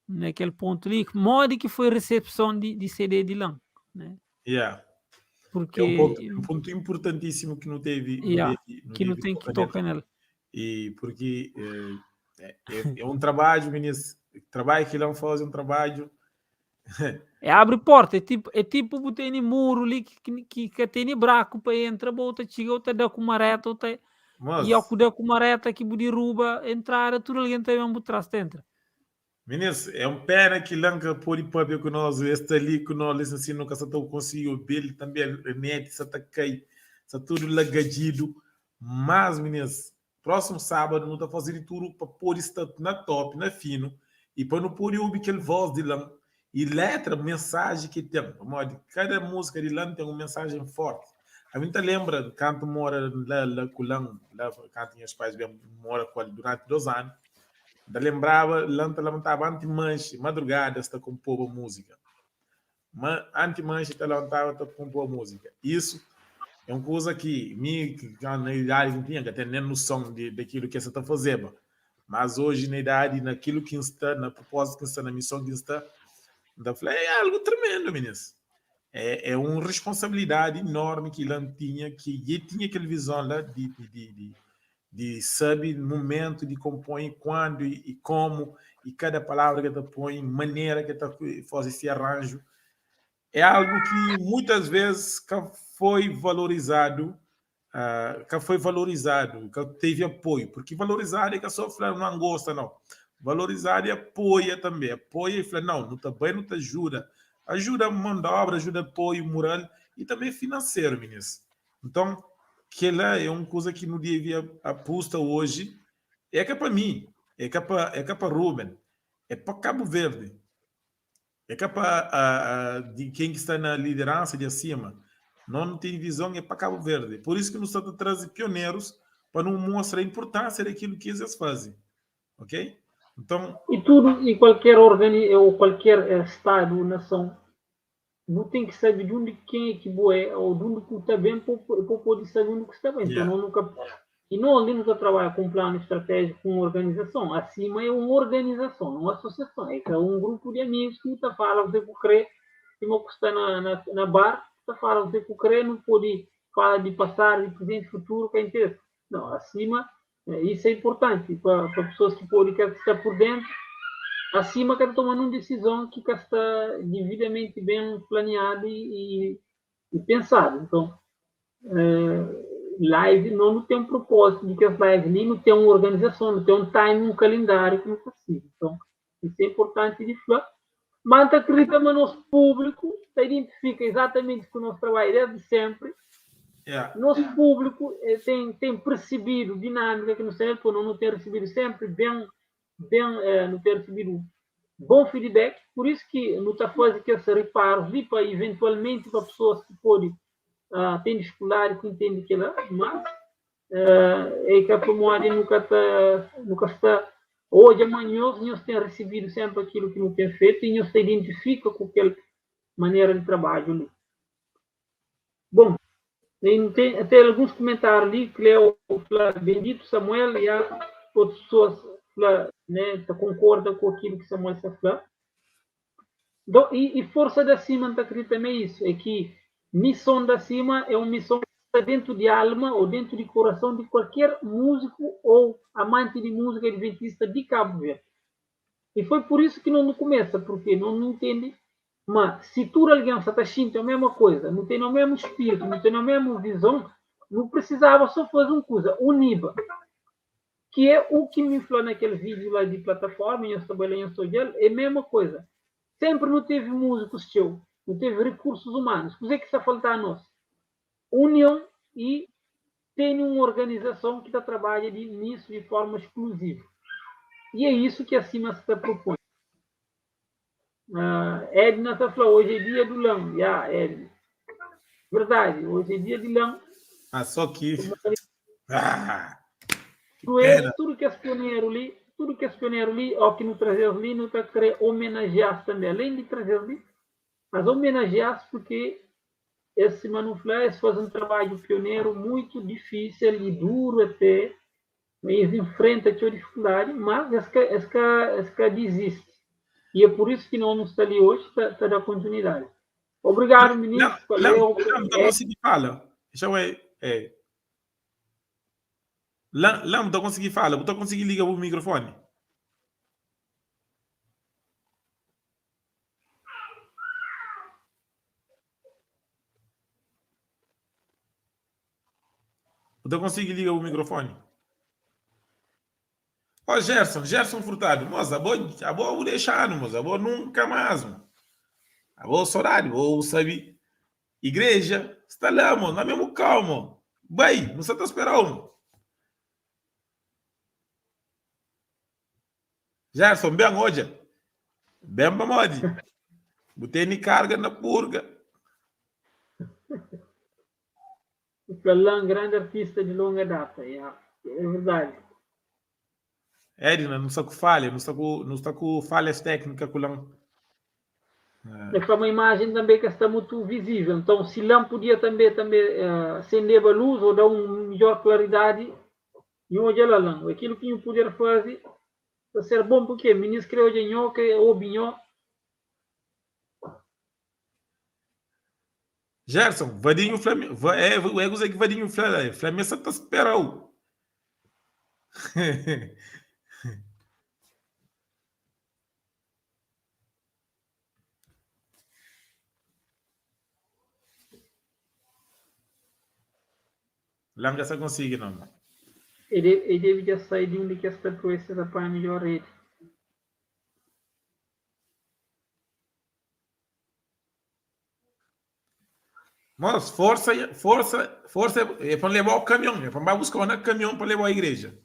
Speaker 2: Naquele ponto ali, modo que foi a recepção de, de CD de lã, né?
Speaker 1: Yeah.
Speaker 2: Porque
Speaker 1: É um ponto importantíssimo que não teve, não
Speaker 2: yeah,
Speaker 1: deve, não
Speaker 2: que não
Speaker 1: deve
Speaker 2: tem que
Speaker 1: tocar nele.
Speaker 2: tocar nele.
Speaker 1: E porque é, é, é um trabalho, meninas, trabalho que não faz é um trabalho.
Speaker 2: É abre porta, é tipo botar em muro ali que, que, que, que tem buraco para entrar, bota chega, ou te dá com uma reta, ou te,
Speaker 1: Mas,
Speaker 2: e ao que dá com uma reta que derruba, entrar, tudo alguém também por trás entra.
Speaker 1: Meninas, é um pena que Lanka pode papel com nós, este ali com nós, assim, nunca se conseguiu ver também, a net, se tá cai, está tudo lagadido. Mas, meninas, próximo sábado não tá fazendo tudo para poder estar na top, na fino, e para não poder ouvir aquele voz de lã e letra, mensagem que tem. Cada música de lã tem uma mensagem forte. A gente lembra, canto mora lá, lá com lã, lá, canto meus pais bem, mora com ele durante 2 anos. Da lembrava, lã levantava anti-manche, madrugada, está compor a música. Mas anti-manche, está levantava, está compor a música. Isso é uma coisa que, mim, que na idade não tinha, que até nem noção de, daquilo que você está fazendo. Mas hoje, na idade, naquilo que está, na propósito que está, na missão que está, então, falei, é algo tremendo, meninas. É, é uma responsabilidade enorme que ele tinha, que ele tinha aquela visão lá de, de, de, de, de saber momento de compõe, quando e, e como, e cada palavra que ele põe, maneira que ele faz esse arranjo. É algo que muitas vezes foi valorizado, que foi valorizado, que teve apoio, porque valorizado é que só falar não gosta, não. Valorizado e apoia também, apoia e fala, não, não tá bem, não te ajuda. Ajuda a mão de obra, ajuda apoio moral e também financeiro, meninas. Então, que lá é uma coisa que não devia aposta hoje, é que é para mim, é que é para, é que é para Ruben, é para Cabo Verde, é que é para de quem está na liderança de acima, não tem visão, é para Cabo Verde. Por isso que nós estamos trazendo pioneiros para não mostrar a importância daquilo que eles fazem, ok? Então,
Speaker 2: e tudo, e qualquer organi ou qualquer estado, nação, não tem que saber de onde quem é que boa é, ou de onde que está bem, para poder saber onde que está bem. Então, não nunca, e não ali nunca trabalha com um plano estratégico, com uma organização. Acima é uma organização, uma associação. É que é um grupo de amigos que está falando, você que crê, que não está na, na, na bar, está falando, você que crê, não pode falar de passado, de presente, futuro, que é interesse. Não, acima, isso é importante para, para pessoas que podem que estar por dentro. Acima que tomando uma decisão que está devidamente bem planeada e, e, e pensada. Então, live não, não tem um propósito de que as lives nem não tem uma organização, não tem um time, um calendário que não precisa. Então, isso é importante de falar. Mas acredita no nosso público, se identifica exatamente com o nosso trabalho desde sempre.
Speaker 1: Yeah.
Speaker 2: Nosso público tem, tem percebido dinâmica que no sempre, não, não tem recebido sempre bem, bem não tem recebido bom feedback, por isso que não está fazendo que esse reparo ali para eventualmente para pessoas que podem uh, tem dificuldade que entende que ela, mas uh, é que a promoada nunca está nunca está hoje amanhã nós tem recebido sempre aquilo que não tem feito e nós se identifica com aquela maneira de trabalho ali. Bom, tem, tem até alguns comentários ali, Cleo fala, bendito Samuel, e há outras pessoas fala, né, concorda com aquilo que Samuel está falando. Então, e, e força da cima, está acredita também isso, é que missão da cima é uma missão que está dentro de alma ou dentro de coração de qualquer músico ou amante de música adventista de Cabo Verde. E foi por isso que não começa, porque não entende
Speaker 4: Ma si tudu algen sta ta xinti omesmu kuza, nu tene omesmu spiritu, nu tene omesmu vizon, nu prisizaba so faze un kuza, uniba. Ki é u ki mi fla na kel vídiu la di plataforma, nhos ta bai la nhos ta odja-l, é mesma kuza. Senpri nu tevi múzikus txeu, nu tevi rikursus umanus. Kuzê ki sta falta nos? Union i tene un organizason ki ta trabadja di nisu di forma skluzivu. I é isu ki Asima sta propoi. Edna ta fla, Oji é dia du lan. Ya, Edna. Verdadi, oji é dia di lan.
Speaker 1: Ah, só ki. Ah,
Speaker 4: que Tu é, pena. tudu kes pioneru li, tudu kes pioneru li, ó ki nu traze-s li, nu ta kre omenajiá-s tanbê. Alén di traze-s li, mas omenajiá-s purki es, sima nu fla, es faze un trabadju pioneru muitu difísil i duru até, ma es infrenta txeu difikuldadi, mas es ka, es ka, es ka dizisti. I é pur isu ki nos nu sta li oji ta, ta da kontinuidadi. Obrigadu,
Speaker 1: Não,
Speaker 4: ministru,
Speaker 1: não,
Speaker 4: valeu.
Speaker 1: não, tá
Speaker 4: É,
Speaker 1: consegui fala. Deixa eu ver. É. Lá, lá não tá consegui fala, não tá consegui ligar o microfone. Bu ta konsigi liga bu mikrofoni? Ó Gerson, Gerson Furtado, moça, abo, abo bu deixanu, moça, abo nunca mais, mo. Abo saudade, bo sabe, igreja sta lá, mo, na mesmo kau, mo. Bai, nu sa ta esperau, mo. Gerson, ben, odja. Ben pamodi? Bu tene karga na purga.
Speaker 4: O Flalan, grande artista de longa data. Yeah, é verdade.
Speaker 1: Edna, nu sta ku falha, nu sta ku, nu sta ku falhas técnicas ku lan.
Speaker 4: É fla uma imagem também que está muito visível. Então, se lan podia também também uh, acender a luz ou dar uma melhor claridade, e olha lá lan. Aquilo que o poder fazer, para ser bom porque ministro creu de nho que ouve nho.
Speaker 1: Gerson, Vadinho Flamengo. É, é coisa que Vadinho Flamengo. Flamengo só tá esperando. Langa só consegue, não.
Speaker 4: Ele, ele deve já sair de onde que está para esse rapaz melhor rede.
Speaker 1: Mas força, força, força é para levar o caminhão, é para buscar o caminhão para levar à igreja.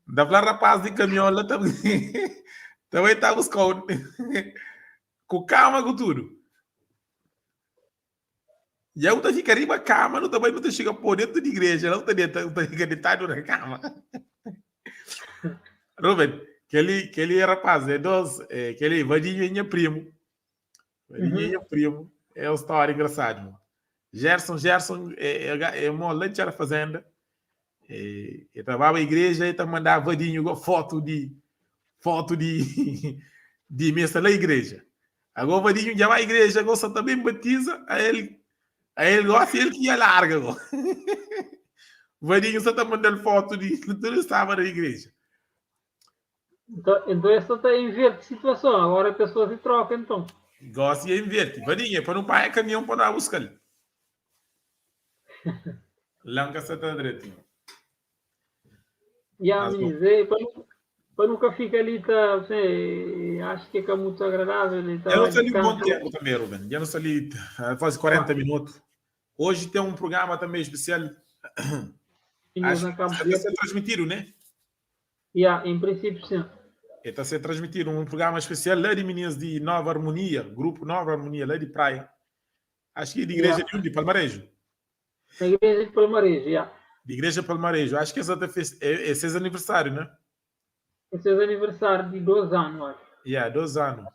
Speaker 1: Dá para rapaz de caminhão lá também. Também tá buscando. Com calma com tudo. E eu tá fica riba cama, não também não tá chega por dentro de igreja, não tá dentro, tá fica deitado na cama. Ruben, aquele, aquele rapaz é dos, é, aquele Vadinho é minha primo. Vadinho é minha primo. É uma história engraçada. Mano. Gerson, Gerson é, é, é uma lá de fazenda. É, ele trabalhava na igreja e tá mandava Vadinho foto de foto de de mesa na igreja. Agora o Vadinho já vai à igreja, agora só também batiza, aí ele, aí ele gosta ele que ia larga agora. Vadinho só tá mandando foto de tudo estava na igreja.
Speaker 4: Então, então essa está inverte situação, agora a pessoa se troca então.
Speaker 1: Gosta e inverte. Vadinho, é para não pagar caminhão para não buscar. Lanca está direito.
Speaker 4: Ya, meninos, é, para, para nunca ficar ali, tá, assim, acho que é muito agradável. Tá,
Speaker 1: Eu não sali um bom tempo também, Ruben. Eu não sali quase 40 minutos. Hoje tem um programa também especial. Acho que está a ser transmitido, né?
Speaker 4: Yeah, em princípio, sim.
Speaker 1: Está a ser transmitido um programa especial lá de meninas de Nova Harmonia, Grupo Nova Harmonia, lá de Praia. Acho que é de igreja yeah. de onde? Palmarejo.
Speaker 4: Da igreja de Palmarejo, yeah.
Speaker 1: De igreja de Palmarejo. Acho que esse até fez, é, é seu aniversário, né?
Speaker 4: É seu aniversário de 2 anos, acho.
Speaker 1: Yeah, 2 anos.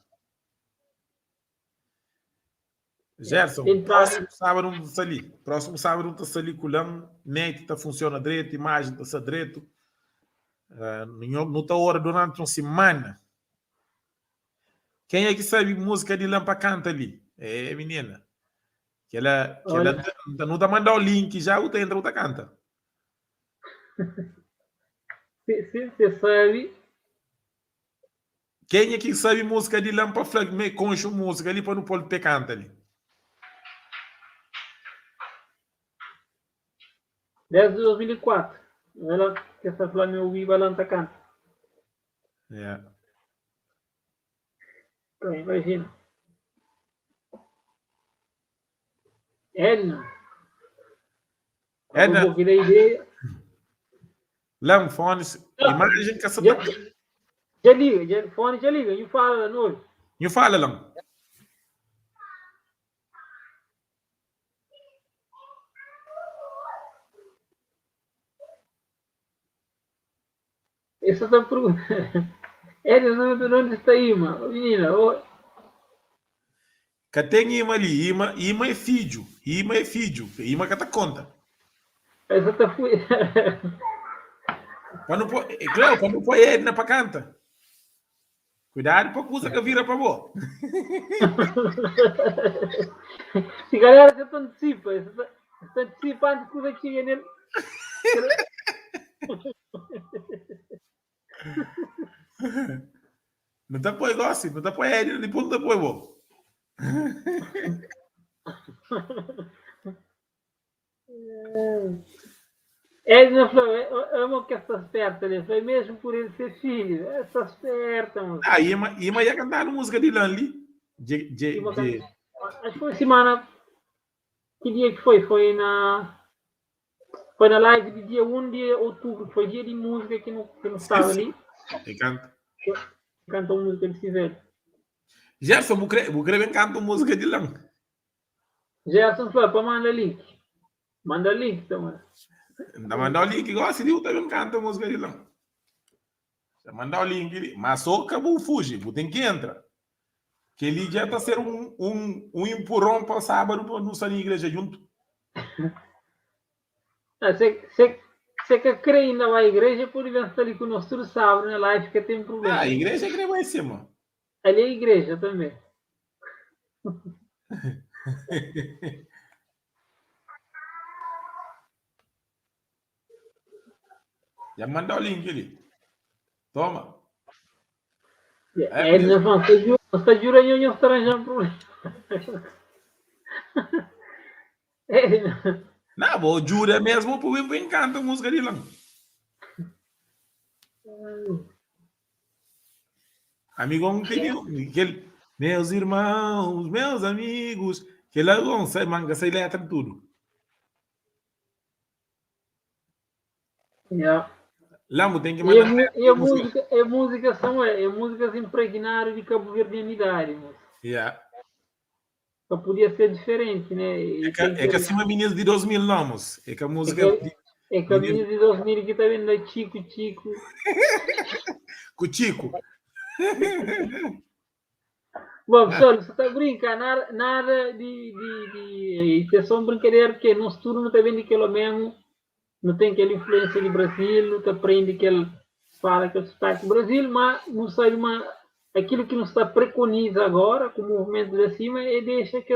Speaker 1: Gerson, próximo sábado não está ali. Próximo sábado não está ali com o net está funciona direito, imagem está direito. Uh, não está hora durante uma semana. Quem é que sabe música de Lampa canta ali? É, menina. Que ela, que ela não tá mandando o link já, o entra, o canta.
Speaker 4: Se, se, você sabe.
Speaker 1: Kenha ki sabe músika di lan pa fla me konxe un músika li pa nu pô-l pe kanta li.
Speaker 4: Desde 2004, ela ke sta fla me obiba lan ta kanta.
Speaker 1: Yeah.
Speaker 4: Então, imagina. Edna.
Speaker 1: Edna.
Speaker 4: Um pouco da ideia.
Speaker 1: Lan, fones, imagem que essa
Speaker 4: Já, já liga, já, fone já liga, não fala lá hoje.
Speaker 1: Não fala lan.
Speaker 4: Essa tá pergunta. Edna, não, onde está Ima? Menina, ô,
Speaker 1: Ka tem ima ali, ima, ima é filho, ima é filho, ima ka ta conta.
Speaker 4: essa tá fui.
Speaker 1: Pa não pôr, é claro, pa não pôr Edna pa canta. Cuidado pa coisa que vira pa bo.
Speaker 4: Se galera já te antecipa, se antecipa antes que coisa chegue nele.
Speaker 1: Não tá põe gosto, não tá põe Edna, depois não tá põe bo.
Speaker 4: Edna falou, amo que essa esperta, ele foi mesmo por ele ser filho. Essa esperta, moço.
Speaker 1: Ah, ima, ima ia cantar música de lan ali. De, de,
Speaker 4: Ima
Speaker 1: de.
Speaker 4: Acho que foi semana. Que dia que foi? Foi na. Foi na live de dia 1 de outubro, que foi dia de música que não, que não estava ali.
Speaker 1: E canta.
Speaker 4: Cantou música de Civelho.
Speaker 1: Gerson, bu crê, bu crê bem canta música de lan.
Speaker 4: Gerson falou, para manda link. Manda link também.
Speaker 1: Não mandar o link, gosta de também canta música de lan. Mandar o link ali. Mas só acabou fugir, bu tem que entrar. Que ele já tá ser um empurrão para sábado para não estar na igreja junto.
Speaker 4: Ah, Você que crê ainda vai à igreja, pode vir estar ali conosco todo sábado na live que tem problema.
Speaker 1: Ah, a igreja crê vai ser, mano.
Speaker 4: Ali é a igreja também.
Speaker 1: Já mandou o link ali. Toma.
Speaker 4: É, é não, você está jurando que está arranjando problema. É, não.
Speaker 1: Não, vou jura mesmo, porque eu encanto a música de lá. Amigo, não tem aquele, meus irmãos, meus amigos, que lá vão sai manga, sai letra tudo.
Speaker 4: Yeah.
Speaker 1: Lá tem que
Speaker 4: E a,
Speaker 1: mandar.
Speaker 4: mu- e a música, a música são é músicas impregnadas de cabo-verdianidade, moço.
Speaker 1: Yeah.
Speaker 4: Só podia ser diferente, né? E
Speaker 1: É que,
Speaker 4: tem
Speaker 1: é que acima meninas de 2000 não, moço. É que a música
Speaker 4: É que- é que a menina de 2000 que tá vendo é Chico, Chico.
Speaker 1: com o Chico.
Speaker 4: Bom, pessoal, você tá brincando, nada, nada de. Isso é só um brincadeira, porque nosso turno tá vendo aquilo mesmo, não tem aquela influência de Brasil, não te aprende que ele fala aquele sotaque do Brasil, mas não sabe uma, aquilo que não está preconiza agora, com o movimento de cima, é deixa que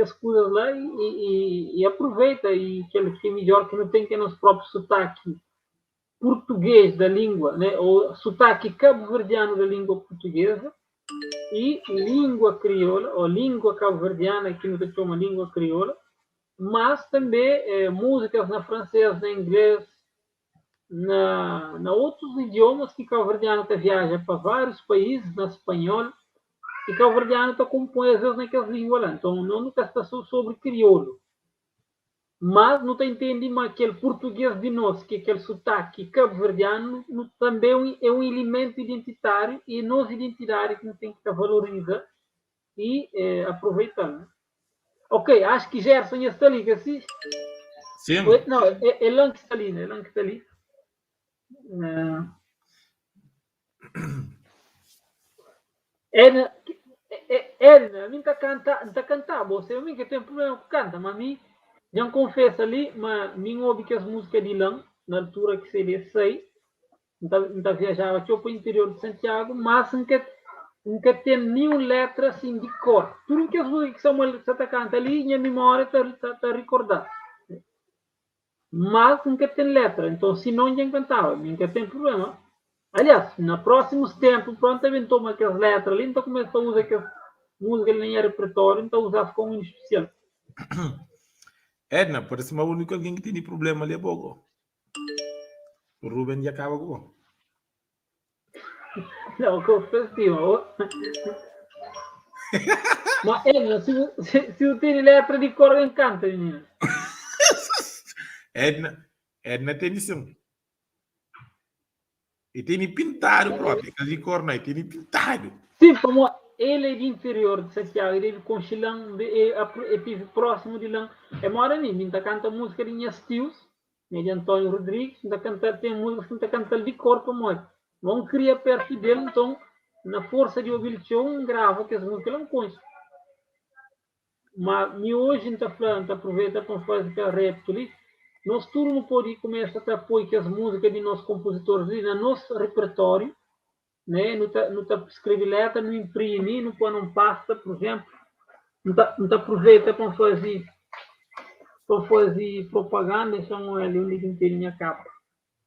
Speaker 4: as coisas lá e aproveita, e aquilo que é melhor, que não tem que é nosso próprio sotaque português da língua, né? Ou sotaque cabo-verdiano da língua portuguesa, e língua crioula, ou língua cabo-verdiana, que não se chama língua crioula, mas também músicas na francês, na inglês, na outros idiomas que cabo-verdiano tá viaja para vários países, na espanhol, e cabo-verdiano tá compõe às vezes naquelas línguas lá. Então, não nunca está só sobre crioulo. Mas não tá entendendo mas aquele português de nós, que aquele sotaque cabo-verdiano não, também é um elemento identitário e nossa identidade que não tem que valorizar e aproveitar. Né? Ok, acho que Gerson está ali, que assim?
Speaker 1: Sim.
Speaker 4: Oi, não, é Lan que está ali, né? É Lan que está ali. Edna, a mim tá canta, tá cantando, você a mim que tem problema com canta, mas a mim já confesso ali, mas mim ouve que as músicas de Lan, na altura que seria 6, não tá viajava aqui para o interior de Santiago, mas nunca tem nenhuma letra assim de cor. Tudo que as músicas que Samuel está canta ali, minha memória tá recordada. Mas nunca tem letra, então se não já cantava, nunca tem problema. Aliás, na próximos tempo, pronto, ta ben toma kes letra li, N ta kumesa ta uza kes múzika li na nha repertóriu, N ta uza-s komu hinu spesial.
Speaker 1: Edna, parese ma úniku algen ki tene prubléma li é bo go. Ruben dja kaba ku bo.
Speaker 4: Não, que eu festino. Mas Edna, se, se, se eu tenho letra de cor, eu encanta, menina.
Speaker 1: Edna, Edna tem sim. E tene pintadu propi, ka di cor não, e tene pintadu.
Speaker 4: Sim, como ele é de interior de Santiago, ele é de Conchilão, é, é, é tive próximo de lá. É mora ali, mim tá canta música de minhas tios, né, de Antônio Rodrigues, tá canta, tem música que tá canta de corpo, mora. Vão criar perto dele, então, na força de ouvir o grava que as músicas não conhece. Mas mi hoje não tá falando, tá aproveita para fazer aquele repto ali. Nós tudo não pode começar a pôr que as músicas de nossos compositores ali no nosso repertório, né? Não tá, não tá escreve letra, não imprime, não põe num pasta, por exemplo. Não tá, não tá aproveita para fazer para fazer propaganda, chama ali onde que tem minha capa.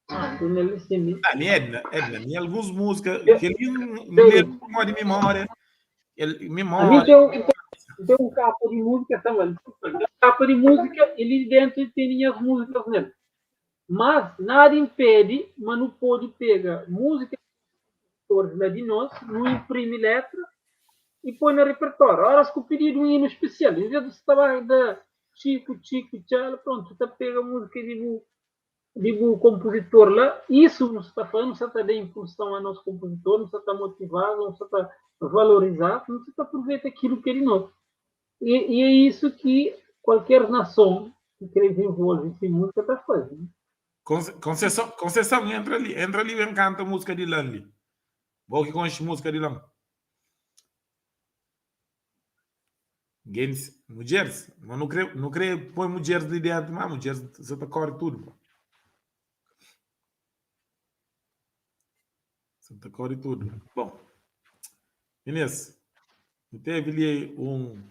Speaker 4: Ah,
Speaker 1: Ah, minha Edna, Edna, minha algumas músicas que ele não de memória, ele memória.
Speaker 4: Tem um, tem um capa de música, Samuel, desculpa, tem um capa de música, ele dentro tem as músicas nele. Mas nada impede, mas não pode pegar música lá de nós, não imprime letra e põe no repertório. Horas que o pedido um hino especial, em vez de você da Chico, Chico, Tchau, pronto, você pega a música de digo, o compositor lá, isso não está falando, não está dando impulsão ao nosso compositor, não está motivado, não está valorizado, não está aproveita aquilo que ele não. E, e é isso que qualquer nação que quer desenvolver-se música está fazendo.
Speaker 1: Conceição, Conceição, entra ali e canta música de Lanli. Vou que conhece música de Lan. Games, mulheres, mas não creio, não creio põe mulheres ali dentro, mas mulheres você tá corre tudo. Você tá corre tudo. Bom, Inês, não teve ali um.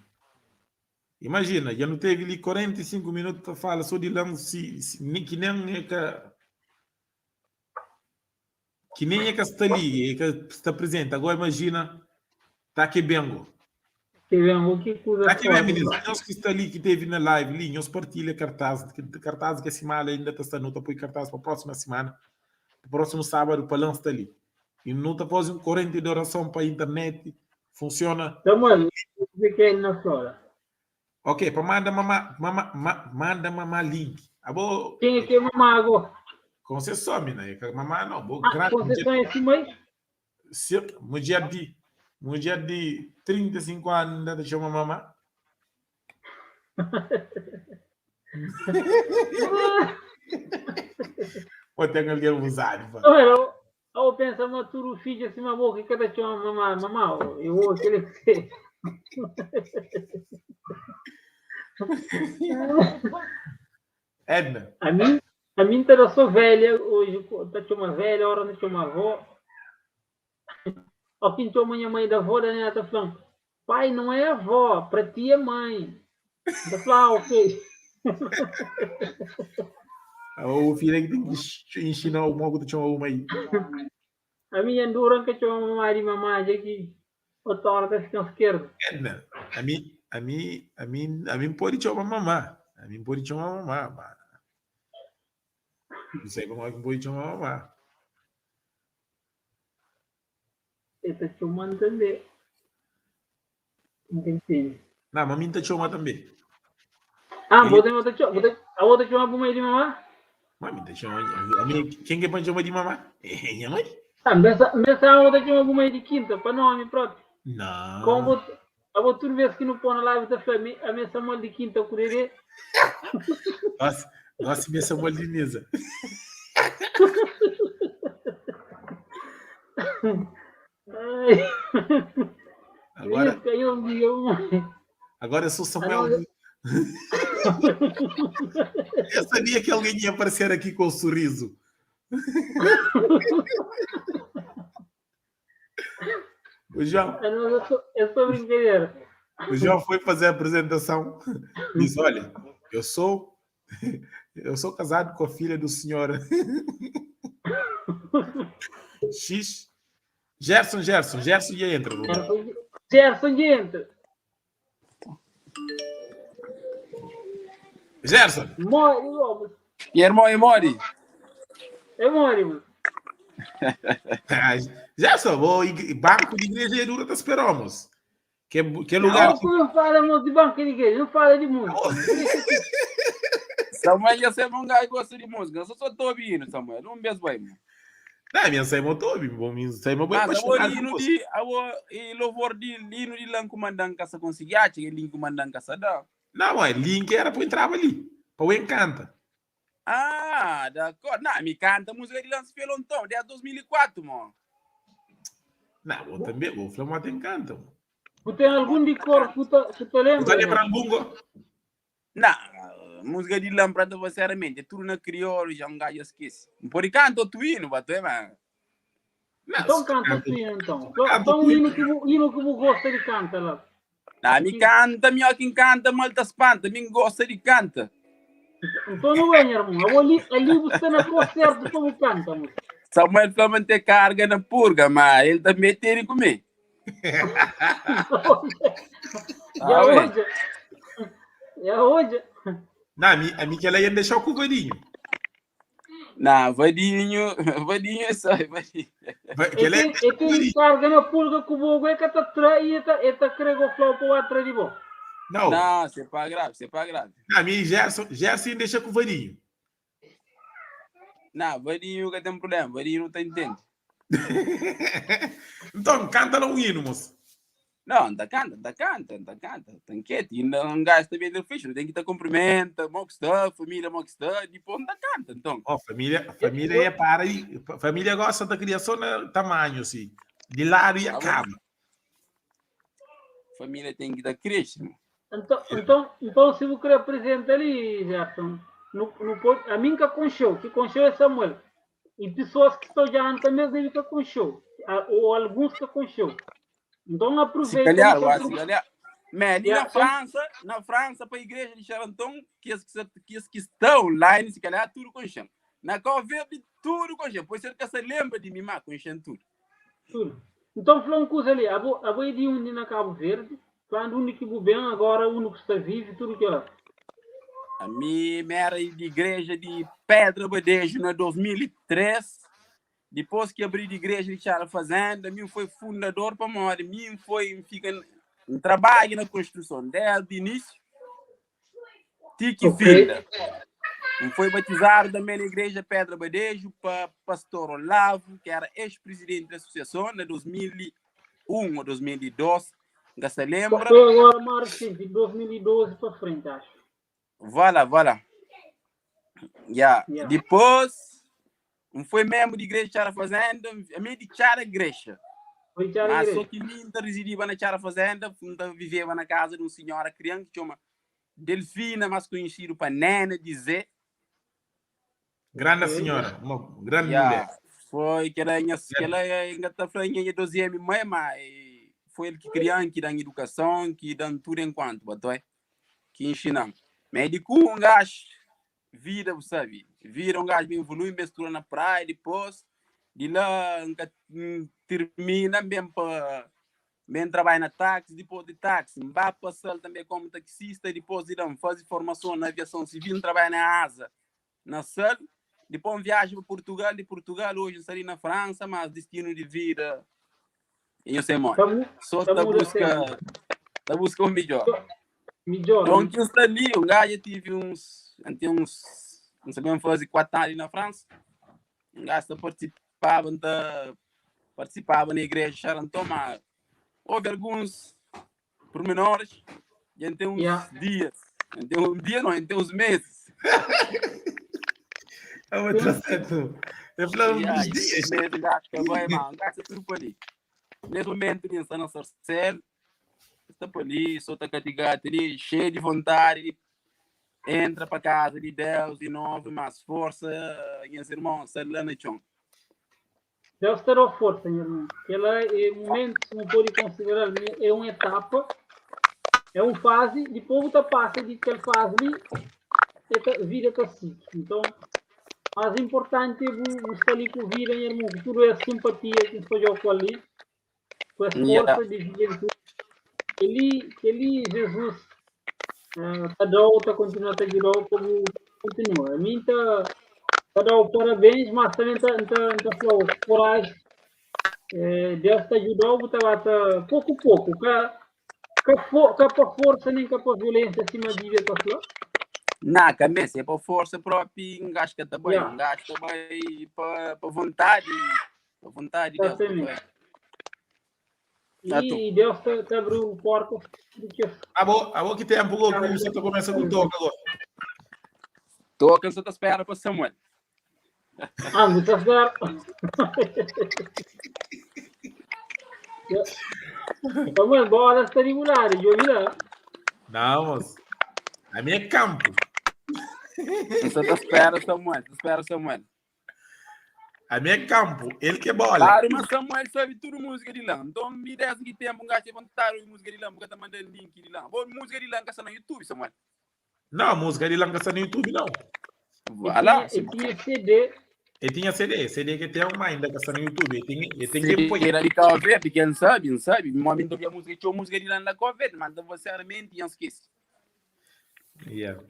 Speaker 1: Imagina, já não teve ali 45 minutos para falar só de lã, se, se, que nem é que. Que nem é que está ali, é que está presente. Agora imagina, tá aqui bengo.
Speaker 4: Que bengo, que coisa.
Speaker 1: Tá aqui bem, meninos. Nós que está ali, que teve na live ali, nós partilha cartaz, cartaz que a semana ainda está não tá põe cartaz para a próxima semana, para o próximo sábado, para lança ali. E não tá fazendo corrente de oração para a internet, funciona.
Speaker 4: Samuel, o que é na flora?
Speaker 1: Ok, para manda mamá, mamá, ma, manda mamá link. Abo,
Speaker 4: Quem é que é mamá agora?
Speaker 1: Conceição, mina, é que mamá não, bo
Speaker 4: Ah,
Speaker 1: grande
Speaker 4: Conceição é assim, mãe?
Speaker 1: Se, mulher de, mulher de 35 anos ainda te chama mamá. Ou tem alguém abusado, pá.
Speaker 4: Não, eu, eu penso, mas tu filho assim, uma boca que cada chama mamá, mamá, eu vou querer ser.
Speaker 1: Edna.
Speaker 4: A mim, a mim tá só velha hoje, tá chama velha, hora não chama avó. Ó, quem chama minha mãe da avó, da neta, tá falando, pai, não é avó, pra ti é mãe. Tá falando, ah, ok.
Speaker 1: O filho é que tem que ensinar o modo de chamar uma aí.
Speaker 4: A minha endura que chama mamãe de mamãe, já que o tora tá ficando esquerdo.
Speaker 1: Edna, a mim, a mim, a mim, a mim pode chamar mamã. A mim pode chamar mamã, mas não sei como é que pode chamar mamã.
Speaker 4: Ele tá chamando também. Entendi.
Speaker 1: Não, mas a mim tá chamando também.
Speaker 4: Ah, vou ter outra a outra chama para mãe de mamã?
Speaker 1: Mas tá chamando. A mim, quem que pode chamar de mamã? É minha mãe.
Speaker 4: Ah, mas essa outra chama para mãe de quinta, para nome próprio.
Speaker 1: Não.
Speaker 4: Como a outra vez que não põe na live da família, a minha Samuel de quinta, o curerê.
Speaker 1: Nossa, nossa, minha Samuel de mesa. Agora, agora eu sou Samuel. Eu sabia que alguém ia aparecer aqui com um sorriso. O João.
Speaker 4: É só brincadeira.
Speaker 1: O João foi fazer a apresentação. Disse: Olha, eu sou eu sou casado com a filha do senhor. X. Gerson, Gerson, Gerson já entra.
Speaker 4: Gerson já entra.
Speaker 1: Gerson.
Speaker 4: Mori logo.
Speaker 5: E irmão, e mori?
Speaker 4: É mori, mano.
Speaker 1: Gerson, o banco de igreja é dura, te esperamos. Que, que lugar.
Speaker 4: Não, não fala de banco de igreja, não fala de música.
Speaker 5: Samuel já sempre um gajo que gosta de música. Eu só estou ouvindo, Samuel. Não me bem, mano.
Speaker 1: Não, minha sai moto, bom, minha sai
Speaker 5: moto. Mas o hino de, o louvor de hino de lá comandante casa conseguir, que link comandante casa dá.
Speaker 1: Não, mas link era para entrar ali, para o encanta.
Speaker 5: Ah, d'accord. Não, me canta música de Lance Felonton, de 2004, mano.
Speaker 1: Não, eu também, o Flamengo tem canta.
Speaker 4: Tu tem algum de cor que tu te lembra?
Speaker 1: Tu lembra algum?
Speaker 5: Não, música de Lamprada, sinceramente, é tudo na crioulo, já um gajo esquece. Por canto tu hino, bateu, mano.
Speaker 4: Então canta tu hino, então. Então o hino que hino que gosta de canta lá.
Speaker 5: Não, me canta, melhor quem canta, mal te espanta, me gosta de canta.
Speaker 4: Então não é, irmão. Ali, ali você na cor certo como canta, moço.
Speaker 5: Samuel Flamengo tem carga na purga, mas ele também tem que comer.
Speaker 4: É hoje. É hoje.
Speaker 1: Não, a mim que ela ia deixar o vadinho.
Speaker 5: Não, vadinho, vadinho é só, vadinho.
Speaker 4: É que carga na pulga com o bogo é que está e está crego o para o atrás de bom.
Speaker 5: Não. Não, você paga grave, você paga grave.
Speaker 1: Não, a mim Gerson, Gerson deixa com o vadinho.
Speaker 5: Não, vadinho que tem problema, vadinho não tá entendendo.
Speaker 1: Então, canta lá um hino, moço.
Speaker 5: Não, ainda canta, ainda canta, ainda canta. Tem que ainda um gajo também do fixe, tem que estar cumprimenta, mo que está, família mo que está, depois ainda canta, então.
Speaker 1: Oh, família, família é para aí, família gosta da criação no tamanho, assim, de lado e acaba.
Speaker 5: Família tem que dar crescimento.
Speaker 4: Então, se você apresenta ali, Gerson, no, no, a mim que conchou, que conchou é Samuel. E pessoas que estão já também devem ficar com show, ou alguns que com show. Então aproveita.
Speaker 5: Se calhar, se calhar. Mas ali na França, para a igreja de Charenton, que as que estão lá, se calhar, tudo com chão. Na Cabo Verde, tudo com chão. Pois ser que se lembra de mim, mas com chão tudo.
Speaker 4: Tudo. Então, falando uma coisa ali, a vou de onde na Cabo Verde, falando onde que bem, agora onde que está vivo, tudo que lá.
Speaker 5: A minha era de igreja de Pedra Badejo na 2003. Depois que abri de igreja de Chara Fazenda, mim foi fundador para morrer. Mim foi fica um trabalho na construção desde o início. Tiki okay. Finda. Foi batizado também na igreja Pedra Badejo para pastor Olavo, que era ex-presidente da associação em 2001 ou 2002. Ainda se lembra?
Speaker 4: Foi agora, março de 2012 para frente, acho.
Speaker 5: Voilà, voilà. Yeah. Yeah. Depois, foi membro de igreja Chara Fazenda, a minha de Chara Igreja.
Speaker 4: Foi Chara
Speaker 5: Mas
Speaker 4: Igreja.
Speaker 5: só que mim residia na Chara Fazenda, vivia na casa de uma senhora criança que chama Delfina, mais conhecido para Nena dizer.
Speaker 1: Grande senhora, uma grande mulher.
Speaker 5: Foi que ela que ela ainda está falando em 12 anos, mãe, mas foi ele que criou, que dá educação, que dá tudo enquanto, botou, que ensinam. Mas de um gajo, vida, sabe? Vira um gajo bem evolui, mistura na praia, depois de lá termina bem para bem trabalha na táxi, depois de táxi, vai passar também como taxista, depois de lá faz formação na aviação civil, trabalha na ASA, na SAL, depois viaja para Portugal, de Portugal hoje estaria na França, mas destino de vida, eu sei muito. Só está busca, tá busca o melhor.
Speaker 4: Melhor.
Speaker 5: Então, que está ali, um gajo tive uns, não sabemos fazer 4 anos na França, um gajo participava na igreja Charenton, mas houve alguns pormenores, e tem uns dias, tem um dia não, tem uns meses.
Speaker 1: É muito certo. Eu falei uns dias.
Speaker 5: Nesse momento, está na Sarcel, está por ali, só está catigado ali, cheio de vontade, entra para casa de Deus de novo, mas força, minhas irmãos, lá no chão.
Speaker 4: Deus terá força, meu irmão. Ela é um momento, se não pode considerar, é uma etapa, é uma fase, depois você passa de aquela fase ali, a vida está assim. Então, Mas importanti é bu, bu sta li ku vida, nha irmon, ku tudu es simpatia ki N sta odjau ku el li, ku es forsa di juventudi. Kel-li, kel-li Jesus uh, ta dau, ta kontinua ta djudau pa bu kontinua. Ami N ta, ta dau parabéns, mas tamén ta, N ta, N ta flau koraji. Eh, Deus ta djudau, bu ta ba ta poku poku, ka Ka, fo, ka pa forsa nem ka pa violência, sima a Bíblia ta fla.
Speaker 5: Na, ka meste, é pa forsa própi, um gajo ka ta bai, um gajo ta bai pa, pa vontade, pa vontade de Deus.
Speaker 4: Exatamente. E Deus ta, ta abriu porta do que
Speaker 1: Abo, abo ki tempo go que você tá começa com toca agora?
Speaker 5: Toca, só ta espera pa Samuel.
Speaker 4: Ah, bu ta spera. Samuel, bola sta di bu ladu, djobe la.
Speaker 1: Não, moço. A minha é campo.
Speaker 5: Só ta espera Samuel, ta espera Samuel.
Speaker 1: A minha é campo, ele que é bola.
Speaker 5: Claro, mas Samuel sabe tudo música de lá. Então, me desse que tempo, um gajo tem vontade de música de lá, porque tá mandando link de lá. Bom, música de lá que está no YouTube, Samuel.
Speaker 1: Não, música de lá que está no YouTube, não.
Speaker 5: Voilà.
Speaker 4: E tinha CD.
Speaker 1: E tinha CD, CD que tem uma ainda que está no YouTube. E tem, e tem que pôr.
Speaker 5: Era de Cabo Verde, quem sabe, não sabe. Momento que a música, tinha música de lá na Cabo Verde, mas sinceramente, eu esqueci.
Speaker 1: Yeah.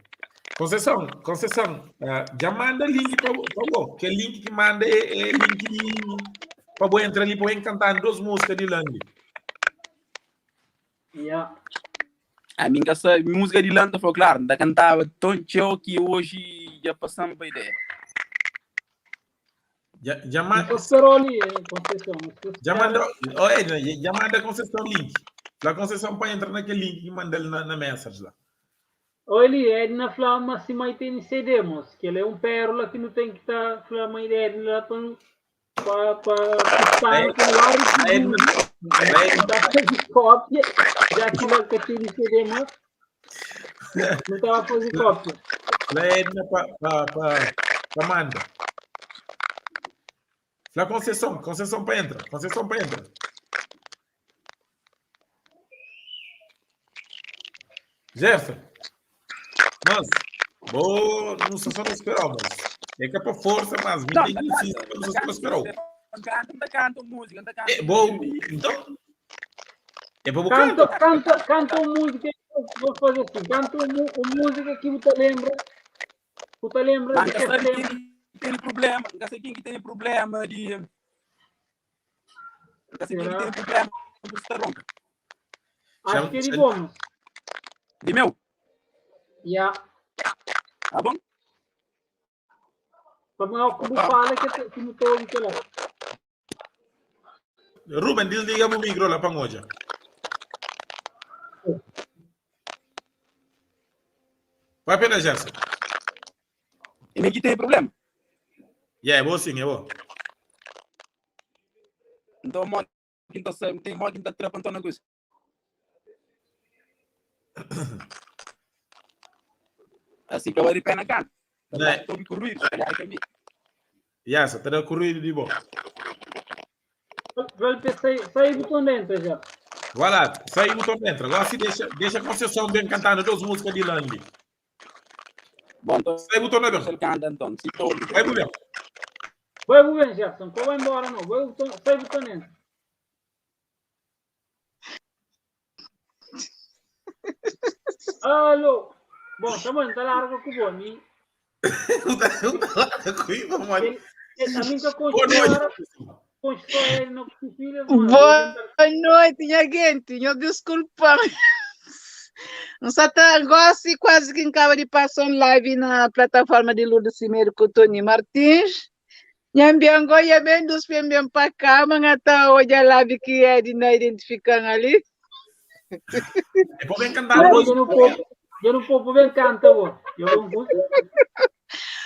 Speaker 1: Conceição, Conceição, uh, já manda link para você. Que link que manda é, é link de para você entrar ali para cantar duas músicas de Lang.
Speaker 4: Yeah.
Speaker 5: A minha sabe, música de Landa foi claro, ainda cantava tão tchau que hoje já passamos para ideia.
Speaker 1: Já, já manda.
Speaker 4: Esperou ali, Conceição.
Speaker 1: Já manda, oh, Edna, já manda a Conceição link. Lá Conceição para entrar naquele link que manda ele na, na message lá.
Speaker 4: Olha, Edna fala, mas se mãe tem CD, moço, que ele é um pérola que não tem que estar tá, fala mãe de Edna lá para para para
Speaker 1: para Edna,
Speaker 4: fazer cópia, já que lá que tem CD, mas não estava a fazer cópia.
Speaker 1: Lá Edna para para manda. Lá Conceição, Conceição para entra, Conceição para entra. Jefferson, mas vou, não sei se não esperou, mas é que é para força, mas me tem difícil, não sei se não esperou.
Speaker 5: Canta, canta música, canta.
Speaker 1: É bom, então. É para
Speaker 4: canta, canta, canta música, vou fazer assim, canta uma música que você lembra, você lembra,
Speaker 5: mas que sabe quem tem problema, não sei quem que tem problema de não sei quem que tem problema com ronca.
Speaker 4: Acho que ele bom.
Speaker 5: De meu?
Speaker 4: Yeah.
Speaker 5: Tá bom?
Speaker 4: Para como fala que que não tô aqui lá.
Speaker 1: Ruben, desliga o micro lá para hoje. Vai pela Gerson.
Speaker 5: E nem que tem problema.
Speaker 1: Yeah, é bom sim, é bom.
Speaker 5: Então, mo quem tá tem mo quem tá trapando na coisa. Assim que eu vou pé na cara.
Speaker 1: Né?
Speaker 5: Tô me corrido,
Speaker 1: Yeah, só tá corrido de bom.
Speaker 4: Vai sair botão dentro já.
Speaker 1: Vai lá, sai o botão dentro. Agora se deixa, deixa a Conceição bem cantando duas músicas de Lang.
Speaker 5: Bom, então,
Speaker 1: Sai o botão dentro.
Speaker 5: ele canta então. Se tô.
Speaker 1: Vai, bem.
Speaker 4: Vai bem, Gerson. Qual vai embora não? Vai botão, sai botão dentro. Alô. Bom, tá bom, tá larga com o bom.
Speaker 1: Não tá larga com o mano.
Speaker 4: A mim que
Speaker 1: Boa noite.
Speaker 4: constrói ele não filha,
Speaker 6: Boa noite, minha gente. Eu desculpa. Não só tá agora quase que acaba de passar um live na plataforma de Lourdes Cimeiro com o Tony Martins. Nhambiango ya bem dos bem para cá, mas até hoje a live que é de não identificando ali.
Speaker 1: É para bem cantar
Speaker 4: Eu não posso, eu não posso bem cantar, eu não posso.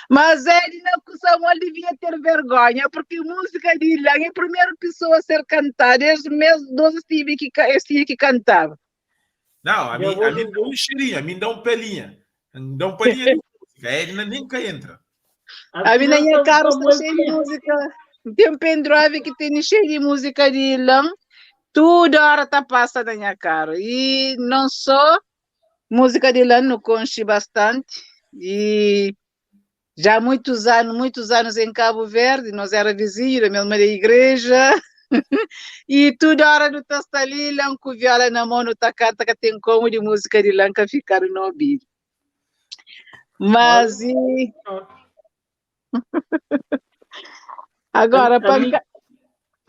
Speaker 6: Mas Edna com Samuel devia ter vergonha, porque música de Ilang é a primeira pessoa a ser cantada, eles mesmos dois tive que, eles tinham que cantar.
Speaker 1: Não, a mim, a mim dá um cheirinho, a mim dá um pelinha. Dá um pelinha de música. A Edna nunca entra.
Speaker 6: A mim na minha cara está cheia de música. Tem um pendrive que tem cheio de música de Ilang, toda hora tá passando na minha cara. E não só música de Ilang, não conche bastante. E Já há muitos anos, muitos anos em Cabo Verde, nós era vizinho da mesma da igreja. E toda hora no tá está ali, lá com viola na mão, no tá canta, que tem como de música de lanca ficar no ouvido. Mas e agora para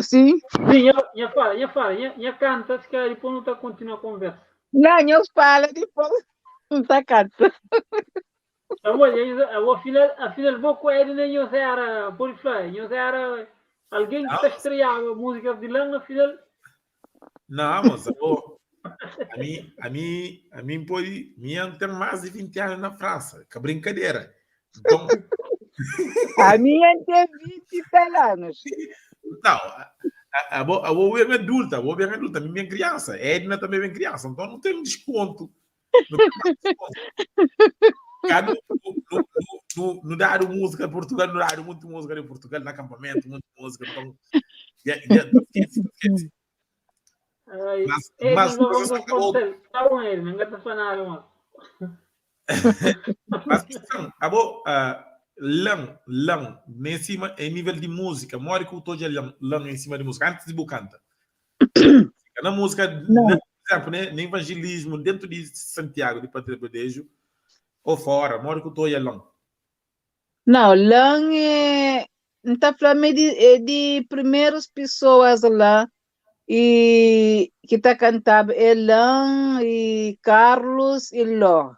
Speaker 6: sim.
Speaker 4: Sim, nha fala, nha fala, nha, nha canta, se calhar depois não tá continua a conversa.
Speaker 6: Não, nha fala depois não tá canta.
Speaker 4: Olha, afinal, afinal vou com ele, nem eu era, por falar, eu era alguém que está estreando música de lã, afinal.
Speaker 1: Não, mas eu, a mim, a mim, a mim pode, minha tem mais de 20 anos na França, que brincadeira. Então,
Speaker 6: a minha tem 20 e tal anos.
Speaker 1: Não, a, a, a, vou bem adulta, vou bem adulta, a minha bem criança, a Edna também bem criança, então não tem desconto. Não tem desconto. Cá no, no, no, no, no música de Portugal, no dado muito música de Portugal, no acampamento, muita música. Então, já, já, esquece, esquece.
Speaker 4: Mas, mas, mas,
Speaker 1: mas, abo, uh, lã, lã, em cima, em nível de música, mora que eu estou de lã, lã em cima de música, antes de canta. Na música, na, por exemplo, né, no evangelismo, dentro de Santiago, de Pátria Badejo, ou fora, mora que eu estou lã.
Speaker 6: Não, lã é, não tá falando de, é de primeiras pessoas lá e que tá cantando Elan e Carlos e Ló.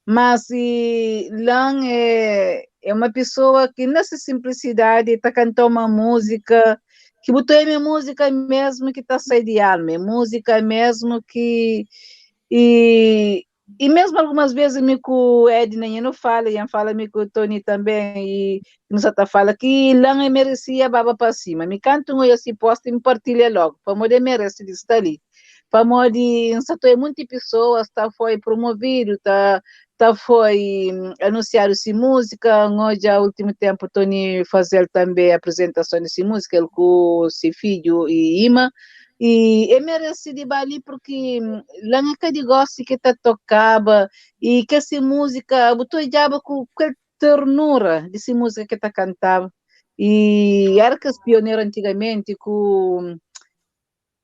Speaker 6: Mas e, Lan é, é uma pessoa que nessa simplicidade está cantando uma música que botou é minha música mesmo que está saindo de alma, é música mesmo que e, e mesmo algumas vezes me com o Edna não fala, e fala me com o Tony também, e não só fala que Lan merecia baba para cima. Me canta um assim posta e me partilha logo, para poder merece de estar ali. Para poder, é muitas pessoas, tá foi promovido, tá tá foi anunciar-se música, hoje há último tempo Tony fazer também apresentação de música, ele com seu filho e irmã, e é merece de bali porque lá na de gosto que tá tocava e que essa música botou diabo com ternura dessa música que tá cantava e era que os pioneiros antigamente com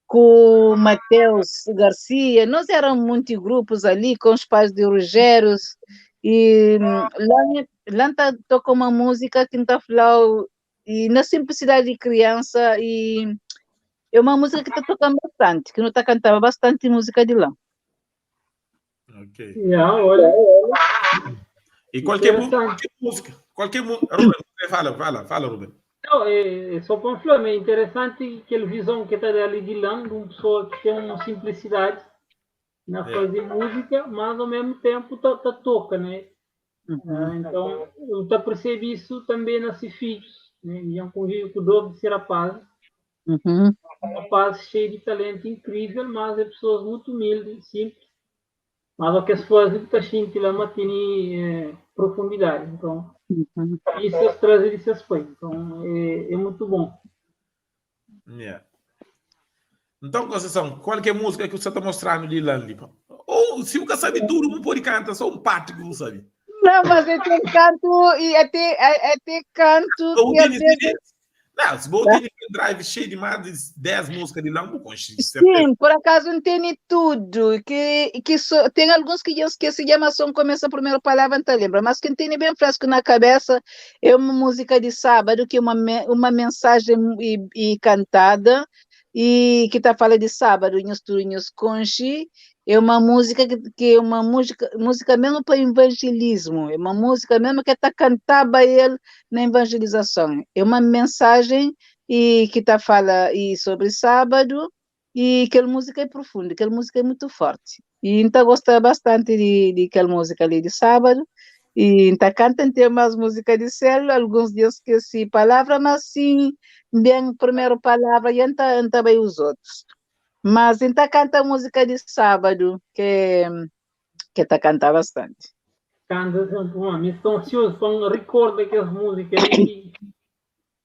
Speaker 6: com o Mateus Garcia, nós éramos muitos grupos ali com os pais de Rogério e lá, lá tá, toca uma música que tá falando e na simplicidade de criança e é uma música que está tocando bastante, que não está cantando bastante música de lá.
Speaker 1: Ok.
Speaker 4: Yeah, olha.
Speaker 1: E qualquer, qualquer música, qualquer música, Ruben, fala, fala, fala, Ruben.
Speaker 4: Não, é, é só para falar, é interessante aquela visão que está ali de lá, de uma pessoa que tem uma simplicidade na fazer música, mas ao mesmo tempo tá, tá toca, né? Uhum. Então, eu tá percebo isso também nesses filhos, né? E é um convívio com o dobro de ser rapaz.
Speaker 6: Uhum.
Speaker 4: Um rapaz cheio de talento incrível, mas é pessoas muito humildes, simples. Mas o que se faz está cheio lá, mas tem é, profundidade. Então, uhum. isso é trazer isso foi. Então, é, é muito bom.
Speaker 1: Yeah. Então, Conceição, qual que é a música que você está mostrando de lá? Ou se você sabe tudo, não pode cantar, só um parte que você sabe.
Speaker 6: Não, mas eu tenho canto e até, até canto.
Speaker 1: Que às vezes... Não, se você tem um drive cheio de mais de 10 músicas de lá, não
Speaker 6: Sim, por acaso não tem tudo. Que, que só, tem alguns que eu esqueci, mas só começa a primeira palavra, não te lembra. Mas quem tem bem fresco na cabeça é uma música de sábado, que é uma, uma mensagem e, e cantada, e que está falando de sábado, nhos turunhos conchi, é uma música que, que é uma música, música mesmo para evangelismo, é uma música mesmo que está cantava ele na evangelização. É uma mensagem e que está fala e sobre sábado e aquela música é profunda, aquela música é muito forte. E então gosta bastante de, de aquela música ali de sábado. E então canta tem umas músicas de céu, alguns dias esqueci palavra, mas sim, bem primeiro palavra e então, então bem os outros. Mas então canta música de sábado, que que tá canta bastante.
Speaker 4: Canta sempre, mano. Estou ansioso para recordar aquelas músicas aí.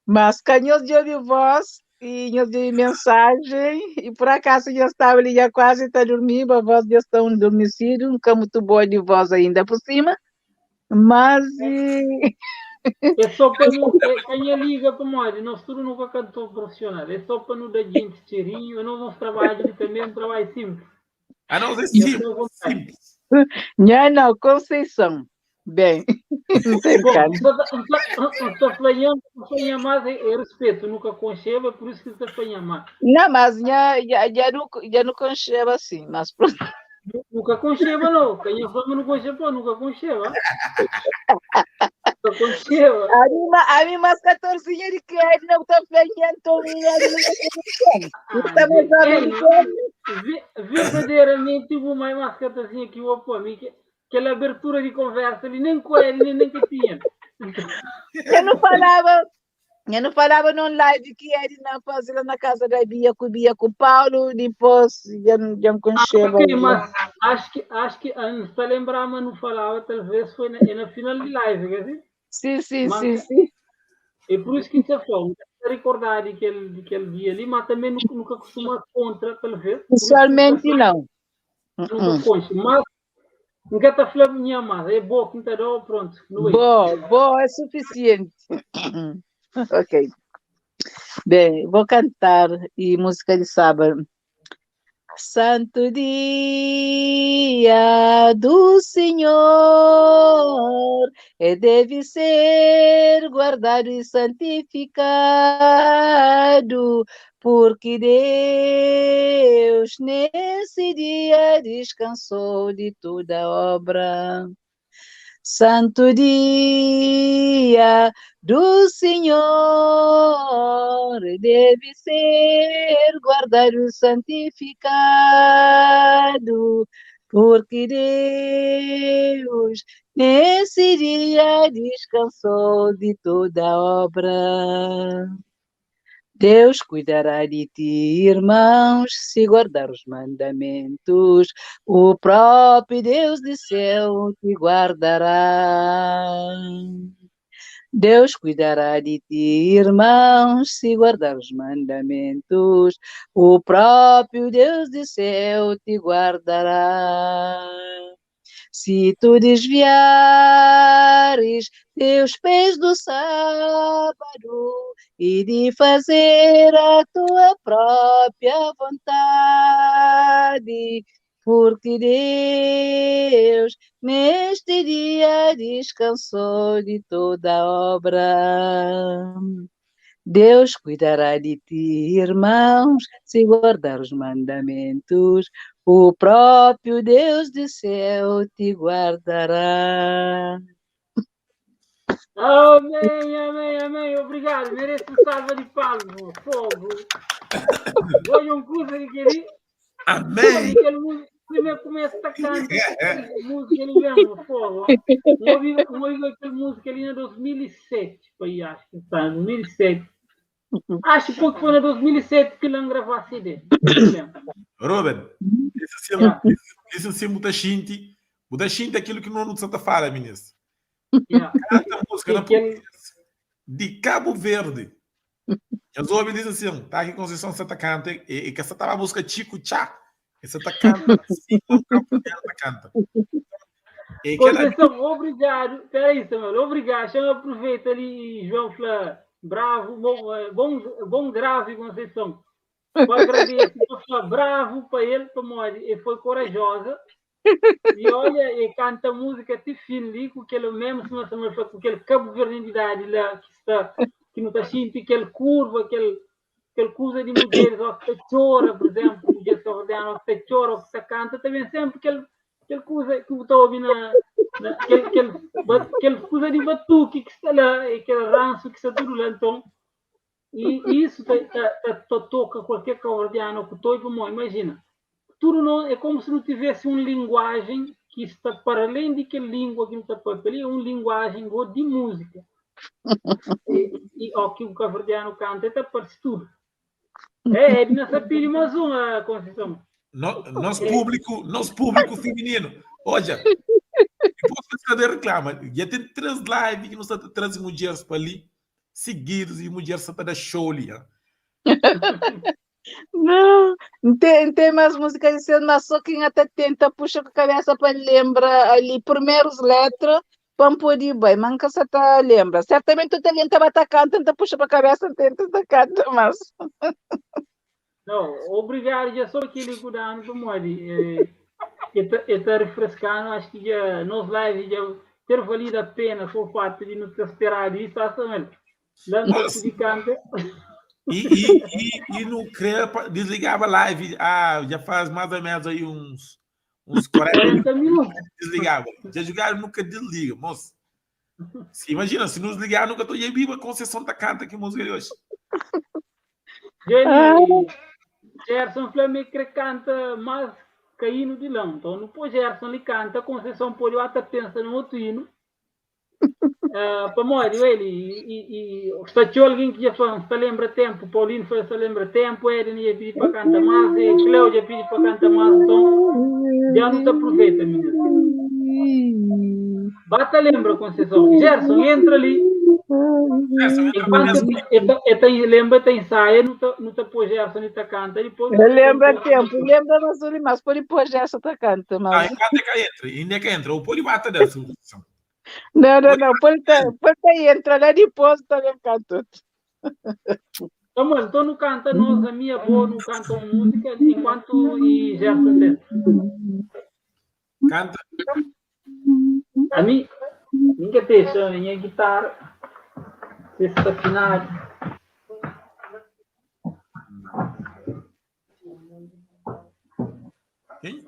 Speaker 6: Mas canhos de ouvir voz e nós de mensagem, e por acaso já estava ali já quase está dormindo, a voz já está adormecido, nunca muito boa de voz ainda por cima, mas e...
Speaker 4: É só pa nu, é, ka nha liga pamodi nós tudo nunca cantor profissional. É só pa nu da gente cheirinho. Nós nosso trabalho ali também é um trabalho simples.
Speaker 1: A nós é
Speaker 4: É
Speaker 1: simples,
Speaker 4: só vontade.
Speaker 1: simples.
Speaker 6: Nha não, Conceição. Bem, não tem
Speaker 4: Bom,
Speaker 6: cara.
Speaker 4: estou falando, estou mais é respeito, nunca conceba, por isso que estou falando mais.
Speaker 6: Não, mas nha, já, já não, já não conceba assim, mas pronto.
Speaker 4: Nunca conceba, não. Quem é fama não conceba, nunca conceba. Nunca conceba.
Speaker 6: A mim, a mim mais 14 de que é, não está falando, então, não está mais jovem de que
Speaker 4: Verdadeiramente, o mais mais 14 que o apoio, mim, que aquela abertura de conversa ali, nem com ele, nem, nem que tinha.
Speaker 6: Eu não falava, eu não falava num live que era na fazenda na casa da Bia com Bia com o Paulo, depois já não já não
Speaker 4: Ah,
Speaker 6: concheva.
Speaker 4: ok, mas acho que antes para lembrar, mas não falava, talvez foi na, é na final de live, quer dizer?
Speaker 6: Sim, sim,
Speaker 4: Mas-
Speaker 6: sim, sim.
Speaker 4: É por isso que você falou, não recordar daquele, daquele dia ali, mas também nunca, nunca costuma contra, talvez. Por isso que
Speaker 6: Pessoalmente,
Speaker 4: você
Speaker 6: não.
Speaker 4: Nunca
Speaker 6: Uh-uh.
Speaker 4: concha, mas nunca está falando minha mas é boa que não tá dando, pronto. Não é.
Speaker 6: Bom, bom, é suficiente. Ok. Bem, vou cantar e música de sábado. Santo dia do Senhor, e deve ser guardado e santificado, porque Deus nesse dia descansou de toda obra. Santo dia do Senhor, deve ser guardado e santificado, porque Deus nesse dia descansou de toda obra. Deus cuidará de ti, irmãos, se guardar os mandamentos. O próprio Deus do céu te guardará. Deus cuidará de ti, irmãos, se guardar os mandamentos. O próprio Deus do céu te guardará. Se tu desviares teus pés do sábado e de fazer a tua própria vontade, porque Deus neste dia descansou de toda obra. Deus cuidará de ti, irmãos, se guardar os mandamentos. O próprio Deus do céu te guardará.
Speaker 4: Amém, amém, amém. Obrigado. Mereço salva de palmas. Fogo. Hoje um curso de querer.
Speaker 1: Amém!
Speaker 4: Primeiro começa a cantar música ali mesmo, fogo. Eu ouvi, eu ouvi aquela música ali em 2007, foi, acho que está, 2007. Acho que foi em 2007 que ele gravou a CD.
Speaker 1: Ruben, isso sim, isso sim, muita gente, muita gente aquilo que não Santa fala, ministro.
Speaker 4: Yeah.
Speaker 1: Canta música na
Speaker 4: Aquele-
Speaker 1: português, de Cabo Verde. As homens dizem assim, tá aqui Conceição Santa canta e que essa tava a música Chico Chá. Essa tá canta, assim, o Cabo Verde canta. E aquela
Speaker 4: Conceição, obrigado. Peraí, Samuel, obrigado. Chama, aproveita ali, João Flá. Bravo, bom, bom, bom grave, Conceição. Eu agradeço, vou falar bravo para ele, para morrer. Ele foi corajosa. E olha, ele canta música até fim ali, com aquele mesmo, se não Samuel falou, com aquele cabo verde lá, que está, que não está sentindo, aquele curva, aquele coisa de mulheres, ó, que chora, por exemplo, mulher cabo-verdiana, que chora, ó, que canta, também sempre aquele coisa que eu estou ouvindo na, na, aquele, aquele, aquele coisa de batuque que está lá, aquele ranço que está tudo lá, então, e isso toca qualquer cabo-verdiano que estou e imagina, tudo não, é como se não tivesse uma linguagem que está para além de que língua que não está para ali, é uma linguagem de música. E ó, que o cabo-verdiano canta, até parece tudo. É, é de nossa filha, mais uma, Conceição.
Speaker 1: No, nosso público feminino. Olha, depois você reclama. Já tem 3 lives que nós estamos trazendo mulheres para ali, seguidos, e mulheres só para dar show ali. Ó.
Speaker 6: Não, não tem mais música de ser, mas só quem até tenta puxa a cabeça para lembrar ali, primeiras letras, pa N pode bai, ma N ka sa ta lenbra. Sertamenti otu algen ta ba ta kanta, N ta puxa pa kabesa, N tenta ta kanta, mas.
Speaker 4: No, obrigadu dja so kili ku danu pamodi e ta e ta refreskanu, acho ki dja nos live dja ter valido a pena só o fato di nu ta speradu isso, ah Samuel? Lá nu ta pudi kanta.
Speaker 1: E, e, e, e nu kre desligava live, ah, já faz mais ou menos aí uns uns 40
Speaker 4: 40 minutos.
Speaker 1: Desligava. Já jogaram, nunca desliga, moço. Se imagina, se nos ligar, nunca estou. E aí, Biba Conceição tá canta que música de hoje.
Speaker 4: Jenny, Gerson Flamengo que canta mais que hino de lão. Então, não pôs Gerson ele canta, Conceição pode até pensa no outro hino. Pamodi ele e, e, e sta txeu alguém que já fala, sta lembra tempo, Paulino foi sta lembra tempo, Edna já pedi para cantar mais, e Cleo já pedi para cantar mais, então já não te aproveita, menino. Bata lembra, Conceição. Gerson, entra ali. Enquanto ele lembra, tem ensaio, não tá, não tá pôr Gerson e tá canta, depois.
Speaker 6: Lembra tempo, lembra mas ele mas pode pôr Gerson tá canta,
Speaker 1: mas. Ah, enquanto é que entra, ainda que entra, ou pode bater dessa.
Speaker 6: Não, não, não, pode tá, pode tá entra lá depois também canta.
Speaker 4: Então, mas então não canta nós, a minha avó não canta uma música enquanto e Gerson tem.
Speaker 1: Canta.
Speaker 4: A mim, ninguém tem a minha guitarra, se está afinado.
Speaker 1: Quem?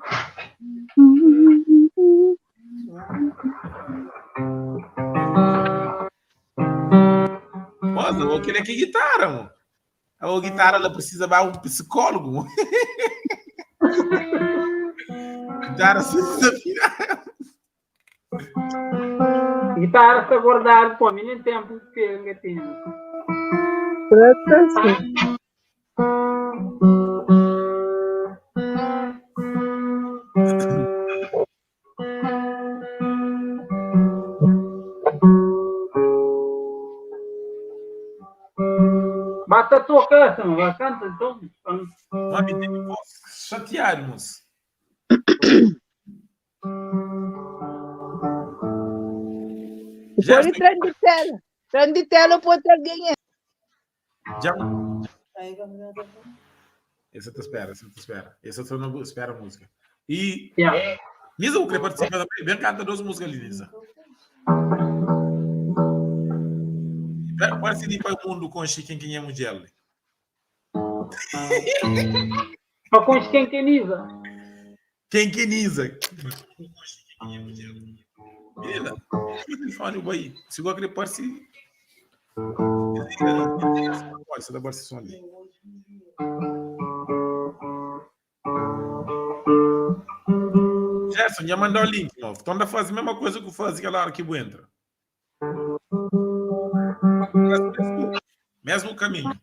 Speaker 1: Nossa, eu vou querer que guitarra, mano. A guitarra ela precisa de um psicólogo. Guitarra se desafinar.
Speaker 4: Guitarra está guardada, pô, nem tempo que eu tinha.
Speaker 6: Trata-se.
Speaker 4: Bata a tua casa, não vai canta então.
Speaker 1: Mami, tem que chatear, moço.
Speaker 6: Pode trem de tela. Trem de tela pode ter alguém.
Speaker 1: Já. Essa te espera, essa te espera. Essa te não espera a música. E
Speaker 4: Yeah.
Speaker 1: Nisa, o que participa também. Vem canta duas músicas ali, Nisa. Parece de para o mundo com quem quem é mulher.
Speaker 4: Para com quem que é Nisa?
Speaker 1: Quem que é Nisa? Menina, o telefone vai. Se eu querer parece. Pode ser da parece ali. Gerson, já mandou o link, novo. Então, faz a mesma coisa que faz aquela hora que entra. Mesmo caminho.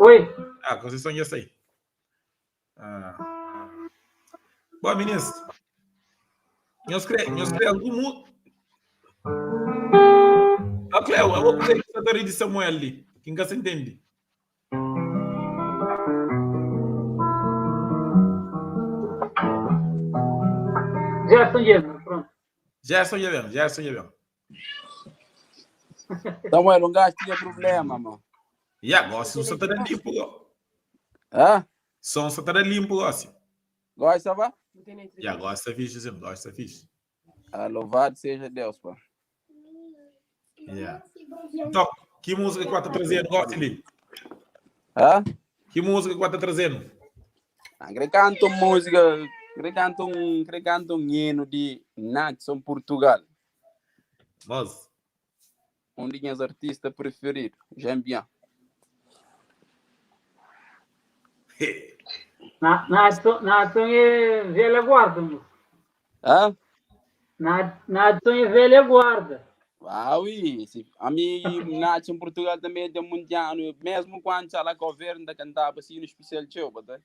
Speaker 4: Oi.
Speaker 1: Ah, Conceição já sei. Ah. Bom, meninas. Nós crê, nós crê algum Ah, Cleo, eu vou fazer a de Samuel ali. Quem se entende?
Speaker 4: Gerson Yemen, pronto.
Speaker 1: Gerson Yemen, Gerson Yemen.
Speaker 5: Samuel, um gajo tinha problema, mano.
Speaker 1: E agora, se você tá limpo,
Speaker 5: Hã?
Speaker 1: Som só tá limpo, gosto.
Speaker 5: Gosta, vá?
Speaker 1: E agora está fixe, sim, gosta fixe.
Speaker 5: Ah, louvado seja Deus, pá.
Speaker 1: Yeah. Então, que música que tá trazendo, gosta ali?
Speaker 5: Hã?
Speaker 1: Que música que tá trazendo?
Speaker 5: Ah, que canto música, que canto um, que canto um hino de Natson Portugal.
Speaker 1: Mas
Speaker 5: Um dos meus artistas preferidos, Jean Bian.
Speaker 4: Nadson, Nadson é velha guarda, moço.
Speaker 5: Hã?
Speaker 4: Nadson é velha guarda.
Speaker 5: Ah, oui. A mim, Natson Portugal também tem muito ano, mesmo quando ela governo cantava assim no especial show, tá?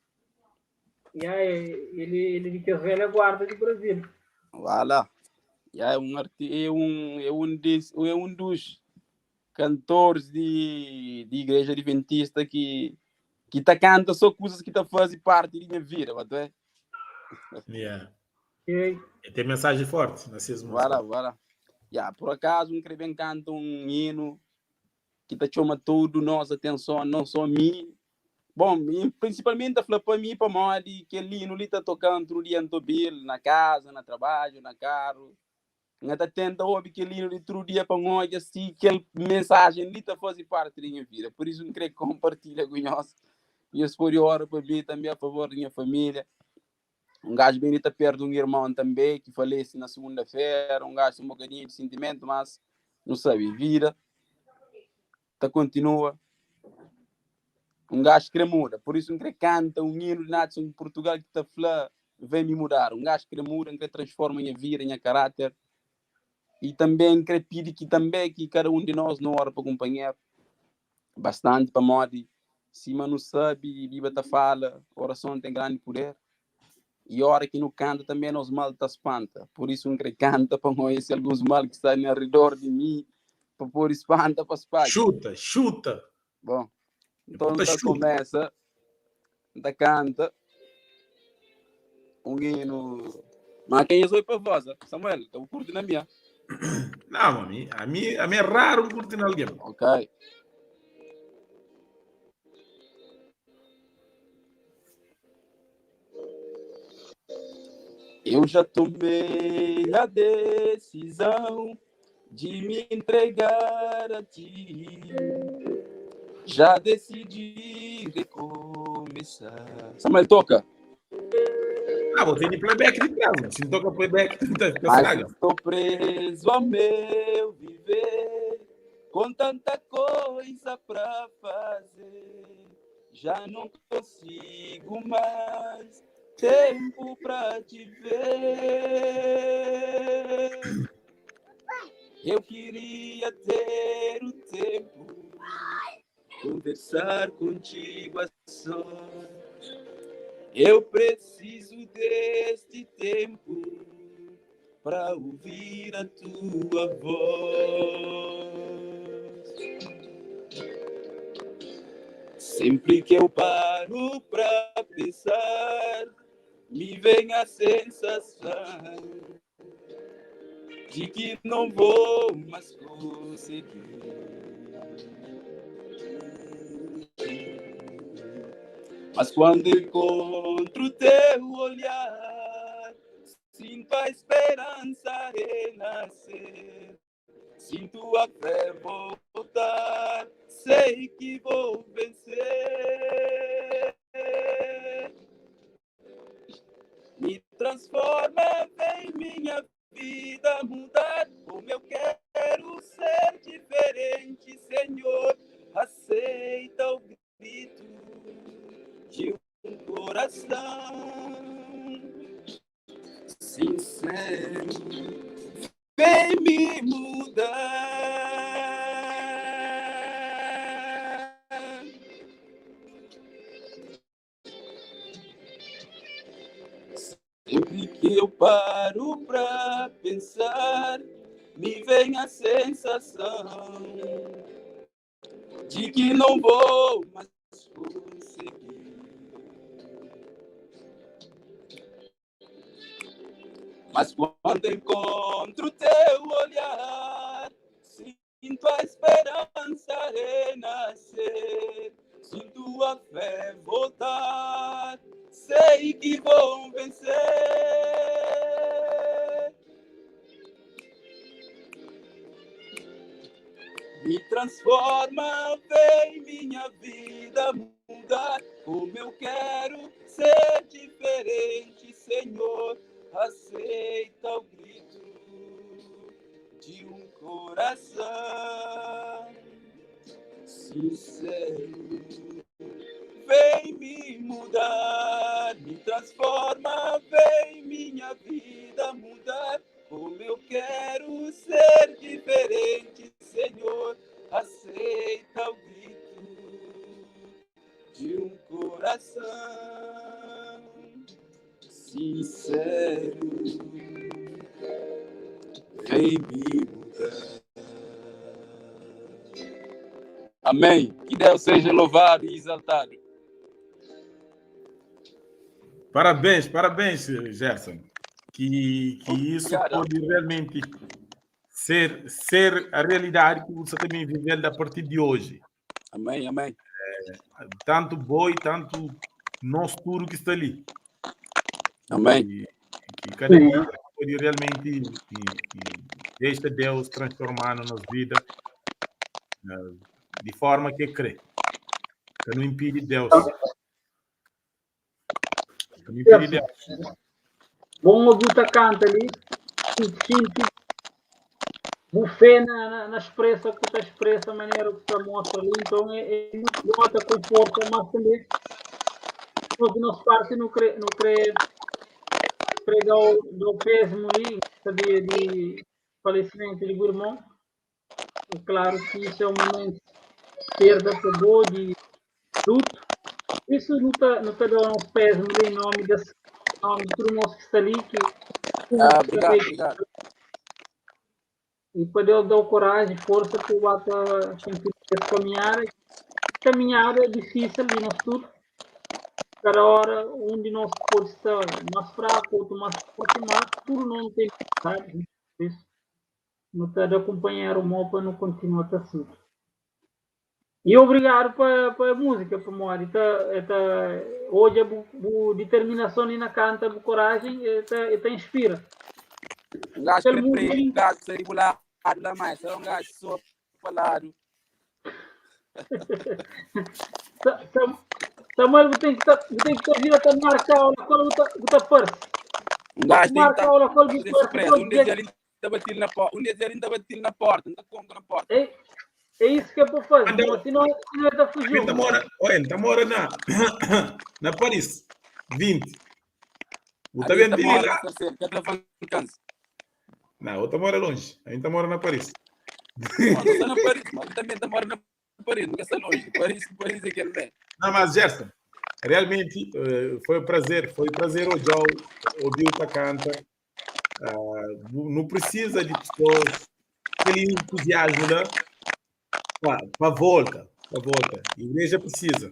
Speaker 4: E aí, ele que é velha guarda do Brasil.
Speaker 5: Voilà. E é um arti é um é um des, é um dos Kantores di di igreja adventista ki ki ta kanta só kuzas ki ta faze parti di nha vida, batu é?
Speaker 1: Yeah.
Speaker 4: Ok.
Speaker 1: E tem mensagem forte na ses
Speaker 5: Vai lá,
Speaker 1: músicas.
Speaker 5: vai lá. Ya, por acaso N kre ben kanta un hino ki ta txoma tudu nos atenson, non só mi. Bon, mi prinsipalmenti ta fla pa mi pamodi kel hino li ta toka-m tudu dia N ta obi-l na kaza, na trabadju, na karu. N ta tenta obi kel hino li tudu dia pa N odja si kel mensajen li ta faze parti di nha vida. Pur isu N kre konpartilha ku nhos. Nhos pode ora pa mi tanbe a favor di nha família. Un gaju ben di ta perde un irmon tanbe ki falese na sugunda-fera. Un gaju ten un bokadinhu di sintimentu, mas nu sabe, vida ta kontinua. Un gaju kre muda, pur isu N kre kanta un hino di Nadson di Purtugal ki ta fla Vem me mudar. Un gaju kre muda, N kre transforma nha vida, nha karáter. I tanbe N kre pidi ki tanbe ki kada un di nos nu ora pa kunpanheru bastanti pamodi sima nu sabe Bíblia ta fala orason ten grandi puder i ora ki nu kanta tanbe nos mal ta spanta. Pur isu N kre kanta pa N oia si alguns mal ki sta na ridor di mi pa pode spanta pa spadja.
Speaker 1: Xuta, xuta!
Speaker 5: Bon,
Speaker 1: E
Speaker 5: nton
Speaker 1: pa
Speaker 5: N ta
Speaker 1: xuta.
Speaker 5: kumesa, N ta kanta un hinu. Ma kenha soi pa voz? Samuel, ka bu kurti na mi, ah?
Speaker 1: Não, ami, ami, ami é raro curtir na alguém.
Speaker 5: Ok. Eu já tomei a decisão de me entregar a ti. Já decidi recomeçar. Samuel, toca.
Speaker 1: Ah, você tem playback de trás, se não toca playback, tá fica
Speaker 5: Mas
Speaker 1: estraga.
Speaker 5: estou preso ao meu viver, com tanta coisa pra fazer. Já não consigo mais tempo pra te ver. Eu queria ter o tempo, conversar contigo a sós. Eu preciso deste tempo pra ouvir a tua voz. Sempre que eu paro pra pensar, me vem a sensação de que não vou mais conseguir. Mas quando encontro teu olhar, sinto a esperança renascer. Sinto a fé voltar, sei que vou vencer. Me transforma, vem minha vida mudar. Como eu quero ser diferente, Senhor. Aceita o grito de um coração sincero. Vem me mudar. Sempre que eu paro pra pensar, me vem a sensação de que não vou mais conseguir. Mas quando encontro teu olhar, sinto a esperança renascer, sinto a fé voltar, sei que vou vencer. Me transforma, vem minha vida mudar. Como eu quero ser diferente, Senhor. Aceita o grito de um coração sincero. Vem me mudar, me transforma, vem minha vida mudar. Como eu quero ser diferente, Senhor. Aceita o grito de um coração sincero. Vem me mudar. Amém. Que Deus seja louvado e exaltado.
Speaker 1: Parabéns, parabéns, Gerson. Que, que isso
Speaker 5: Obrigado.
Speaker 1: pode realmente ser, ser a realidade que você também vivendo a partir de hoje.
Speaker 5: Amém, amém.
Speaker 1: Tanto boi, tanto nosso tudo que está ali.
Speaker 5: Amém.
Speaker 1: E, que cada dia pode realmente e, e deixa Deus transformar na nossa vida eh, de forma que crê. Que não impede Deus. Que não impede Deus.
Speaker 4: Bom ouvir o canta ali, sinto bufê na, na, na expressa, que tá expressa, a maneira que tá mostra ali, então é, é muito bom, te conforta, mas também nós, nossa parte não crê, não crê pregar o, do pésimo ali, sabia de falecimento de meu irmão. É claro que isso é um momento de perda para boa, de luto. Isso não está não tá dando um pésimo ali em nome desse nome de todo mundo que está ali, que
Speaker 5: Ah, obrigado, obrigado.
Speaker 4: E para Deus dar coragem, força para o Bata sentir essa caminhada. Caminhada é difícil de nós tudo. Cada hora, um de nós pode estar mais fraco, outro mais forte, mas tudo não tem, sabe? Isso. Não está de acompanhar o mapa, não continua a assim. E obrigado para a música, para Mori. Tá, tá, hoje a bu, bu determinação e na canta, bu coragem, tá, tá inspira.
Speaker 5: Um gajo
Speaker 4: Aquele
Speaker 5: que prende,
Speaker 4: mundo
Speaker 5: um gajo sair do lado lá mais, é um gajo só falado.
Speaker 4: Samuel, você tem que tem que vir até marcar a qual você parece.
Speaker 5: Um gajo tem que
Speaker 4: Marca a aula qual
Speaker 5: fazer
Speaker 4: você
Speaker 5: surpresa. Um deles ali tá batendo na porta, um deles ali tá batendo na porta, não tá conta na porta.
Speaker 4: É, é isso que é para fazer,
Speaker 1: Anda.
Speaker 4: senão senão ele tá
Speaker 1: Ele
Speaker 4: fugindo.
Speaker 1: tá mora, olha, ele tá mora na, na Paris, 20. O tá
Speaker 5: Ali
Speaker 1: vendo
Speaker 5: tá
Speaker 1: ele
Speaker 5: mora
Speaker 1: lá?
Speaker 5: na cerca, tá levantando.
Speaker 1: Não, o tá mora longe. A gente tá mora na Paris.
Speaker 5: Não está na Paris, mas também tá mora na Paris, não está longe. Paris, Paris é aquele bem.
Speaker 1: Não, mas Gerson, realmente foi um prazer, foi um prazer hoje ao ouvir o canta. Ah, não precisa de pessoas, aquele entusiasmo lá para volta, para volta. A igreja precisa.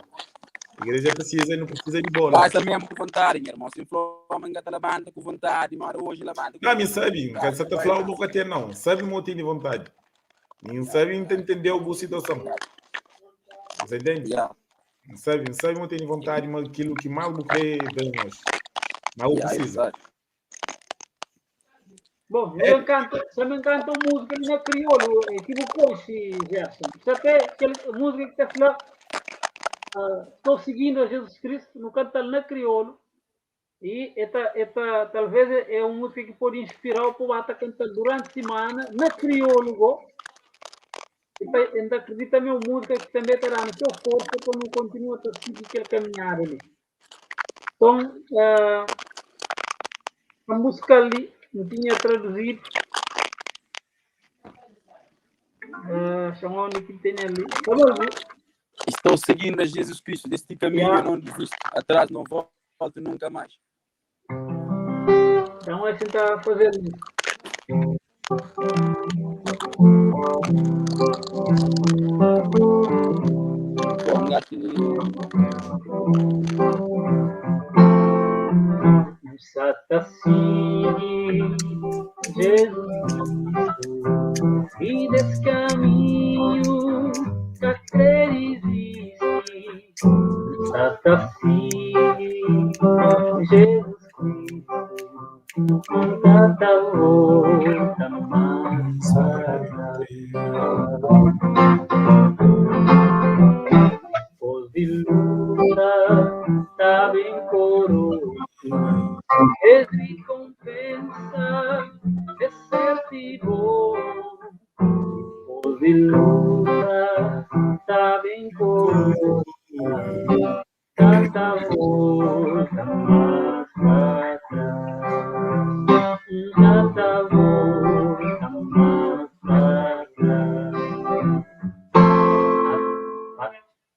Speaker 1: A igreja precisa e não precisa de bola.
Speaker 5: Basta mesmo com vontade, meu irmão. Se flor, manga tá levanta com vontade, mas hoje levanta com
Speaker 1: Não, me sabe, não quer tá falando boca ter não. Sabe mo tem de vontade. Nem sabe entender a situação. Você entende?
Speaker 5: Yeah.
Speaker 1: Não sabe, não sabe mo tem de vontade, mas aquilo que mal quer bem nós. Mas o
Speaker 5: Yeah,
Speaker 1: precisa.
Speaker 5: exato.
Speaker 4: Bom, eu encanto, se me encanta música na crioulo, é tipo coice, Gerson. Você até aquela música que está falando, estou seguindo a Jesus Cristo, no canto na crioulo, e esta, esta, talvez é uma música que pode inspirar o povo a cantar durante a semana, na crioulo, go. E ainda acredita também uma música que também está dando seu força para não continuar a seguir aquele caminhar ali. Então, a música ali não tinha traduzido. Chamou onde que tem ali. Tá bom, viu?
Speaker 5: Estou seguindo a Jesus Cristo deste caminho,
Speaker 4: Yeah.
Speaker 5: eu não desisto. Atrás não volto nunca mais.
Speaker 4: Então, a gente está fazendo isso.
Speaker 5: Bom, gato,
Speaker 4: Sata sigue Jesus Cristo e desse caminho que crer existe. Sata sigue Jesus Cristo, tanta volta mais para trás. Pois de luta tá bem coroa. Recompensa é certo e bom. Pois de luta tá bem coroa. Tanta volta mais pra trás. Tanta volta mais pra trás.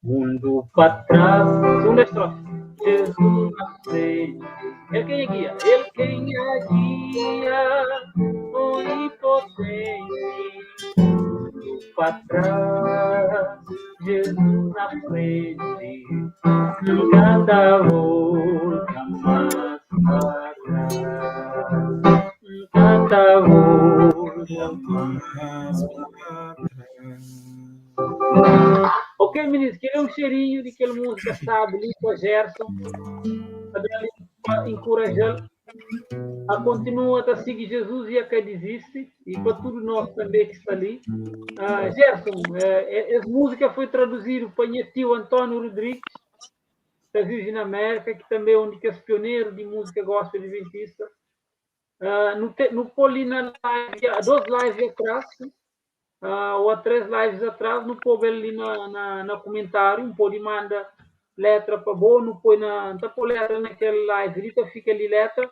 Speaker 4: Mundo pra trás. Segunda estrofe. Jesus na frente. Ele quem é guia? Ele quem é guia, onipotente. Mundo pra trás. Jesus na frente, nunca ta volta mais para trás. Nunca ta volta
Speaker 1: mais para trás.
Speaker 4: Ok, meninos, queria um cheirinho de aquela música, sabe, ali com a Gerson, para encorajar a continua a seguir Jesus e a que desiste, e para tudo nós também que está ali. Gerson, essa música foi traduzida para meu tio Antônio Rodrigues, que vive na América, que também é um dos pioneiros de música gospel adventista. No te, no pôr ali na live, há duas lives atrás, ou há 3 lives atrás, no pôr ali na comentário, um pôr manda letra para boa, não põe na, não tá pôr letra naquela live, ali tá fica ali letra,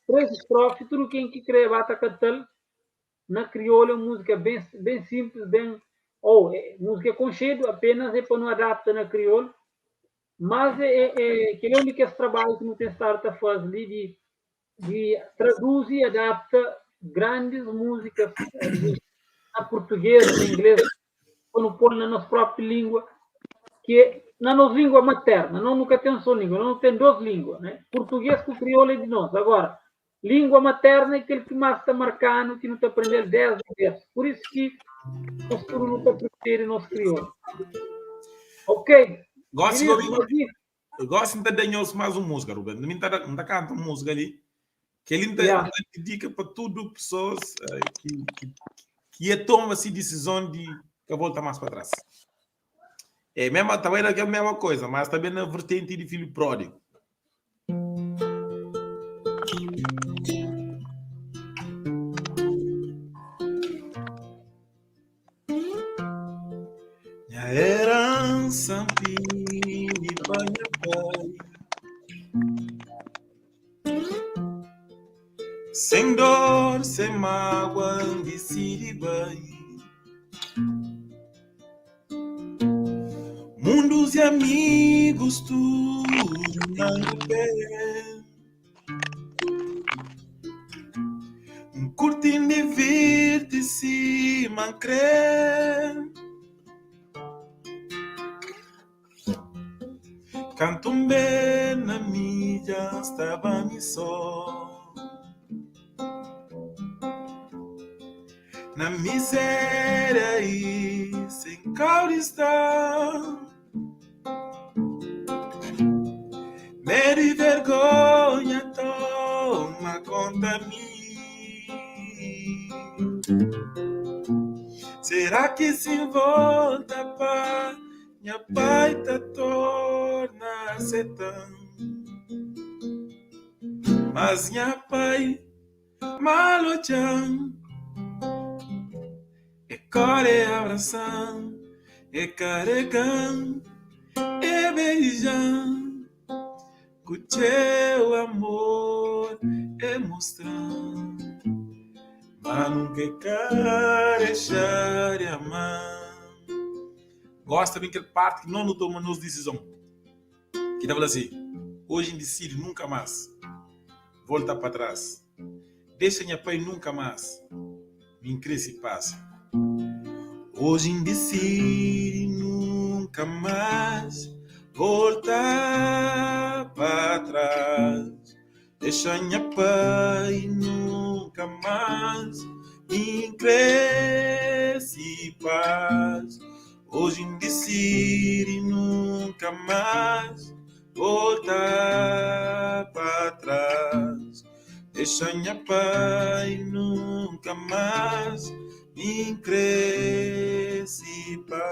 Speaker 4: 3 estrofes, tudo quem que crê bata cantar na crioula, música bem, bem simples, bem, ou, é, música com cheiro, apenas é para não adapta na crioula, mas é que é o único esse trabalho que não tem estado a fazer ali de traduz e adapta grandes músicas na português, na inglês, quando põe na nossa própria língua, que é na nossa língua materna, não nunca tem só língua, não tem duas línguas, né? Português com crioulo é de nós. Agora, língua materna é aquele que mais está marcando, que não está aprendendo 10 vezes. Por isso que nós tudo não está aprendendo nosso crioulo. Ok?
Speaker 1: Gosto,
Speaker 4: Querido,
Speaker 1: Rubem.
Speaker 4: bom dia.
Speaker 1: Eu gosto de dar mais uma música, Rubem. Não tá, não tá cantando música ali. Que ele dedica para tudo pessoas que toma essa decisão de que volta mais para trás. É mesma, também é a mesma coisa, mas também na vertente de filho pródigo. Minha herança pide para meu pai. Sem dor, sem mágoa, decidi bem. Mundos e amigos, tudo na pé. Curtindo e verde-se, mancré. Canto um bem na mídia, estava me só. Na miséria e sem cauristar. Medo e vergonha toma conta de mim. Será que se volta pa minha baita torna ser tão? Mas minha pai malojang e core abraçando e carregando e beijando com teu amor e mostrando, mas nunca quer deixar de amar. Gosta bem aquela parte que não nos toma nos decisão. Que dá assim, hoje decide nunca mais volta para trás. Deixa minha pai nunca mais me cresce e passa. Hoje decide nunca mais voltar para trás. Deixa minha pai nunca mais me cresce e paz. Hoje decide nunca mais voltar para trás. Deixa minha pai nunca mais me cresce e paz.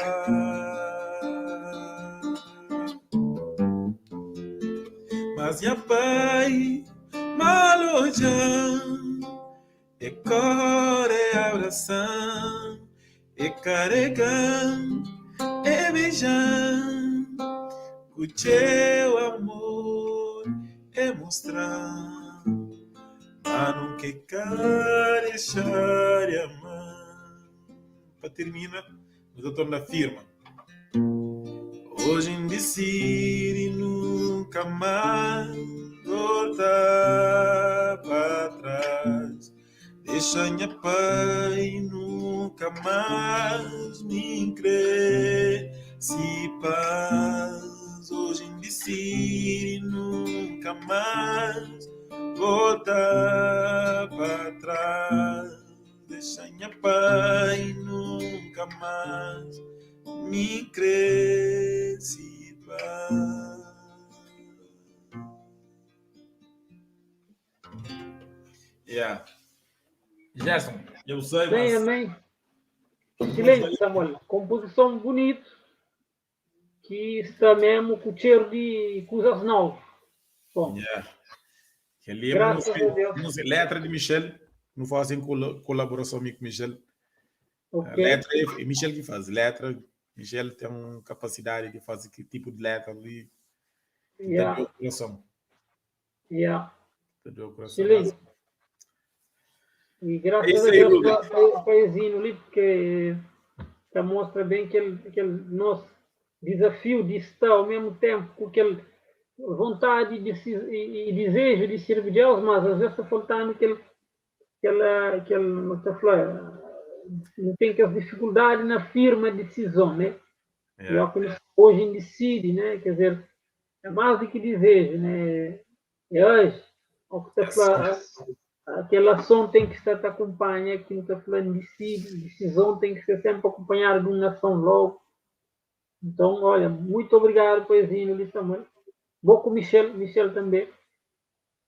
Speaker 1: Mas minha pai malojang e core abraçando e carregando e beijando o teu amor e mostrar, mas nunca quer deixar de amar. Pra terminar, o doutor na firma. Hoje decide nunca mais voltar pra trás. Deixa minha pai nunca mais me crer. Si paz hoje N disidi nunka más volta pa trás Dexa nha pai nunka más mi krê si paz. Yeah. Gerson, eu sei,
Speaker 4: Bem,
Speaker 1: mas
Speaker 4: amém. Excelente, Samuel. Composição bonita, que está mesmo com cheiro de coisas novas. Bom,
Speaker 1: yeah. Que ali é
Speaker 4: graças a
Speaker 1: música,
Speaker 4: Deus.
Speaker 1: música, letra de Michel, não fazem colaboração comigo, Michel. A
Speaker 4: Ok.
Speaker 1: letra é Michel que faz, letra, Michel tem uma capacidade de fazer que tipo de letra ali, que tá
Speaker 4: Yeah,
Speaker 1: do coração,
Speaker 4: yeah.
Speaker 1: tá do coração.
Speaker 4: Excelente. E
Speaker 1: É
Speaker 4: graças
Speaker 1: isso
Speaker 4: a
Speaker 1: aí,
Speaker 4: Deus
Speaker 1: Rubens.
Speaker 4: para esse ali, porque tá mostra bem que ele, que ele, nosso desafio de estar ao mesmo tempo com aquele vontade de se, e desejo de servir Deus, mas às vezes está faltando aquele, aquela, aquele, como está falando, não tem aquela dificuldade na firma decisão, né? E
Speaker 1: Yeah.
Speaker 4: é o que hoje decide, né? Quer dizer, é mais do que desejo, né? É hoje, o que está falando, aquela ação tem que estar te acompanha, que não está falando decide, decisão tem que ser sempre acompanhada de uma ação logo. Então, olha, muito obrigado, Poesinho, ali também. Vou com o Michel, Michel também,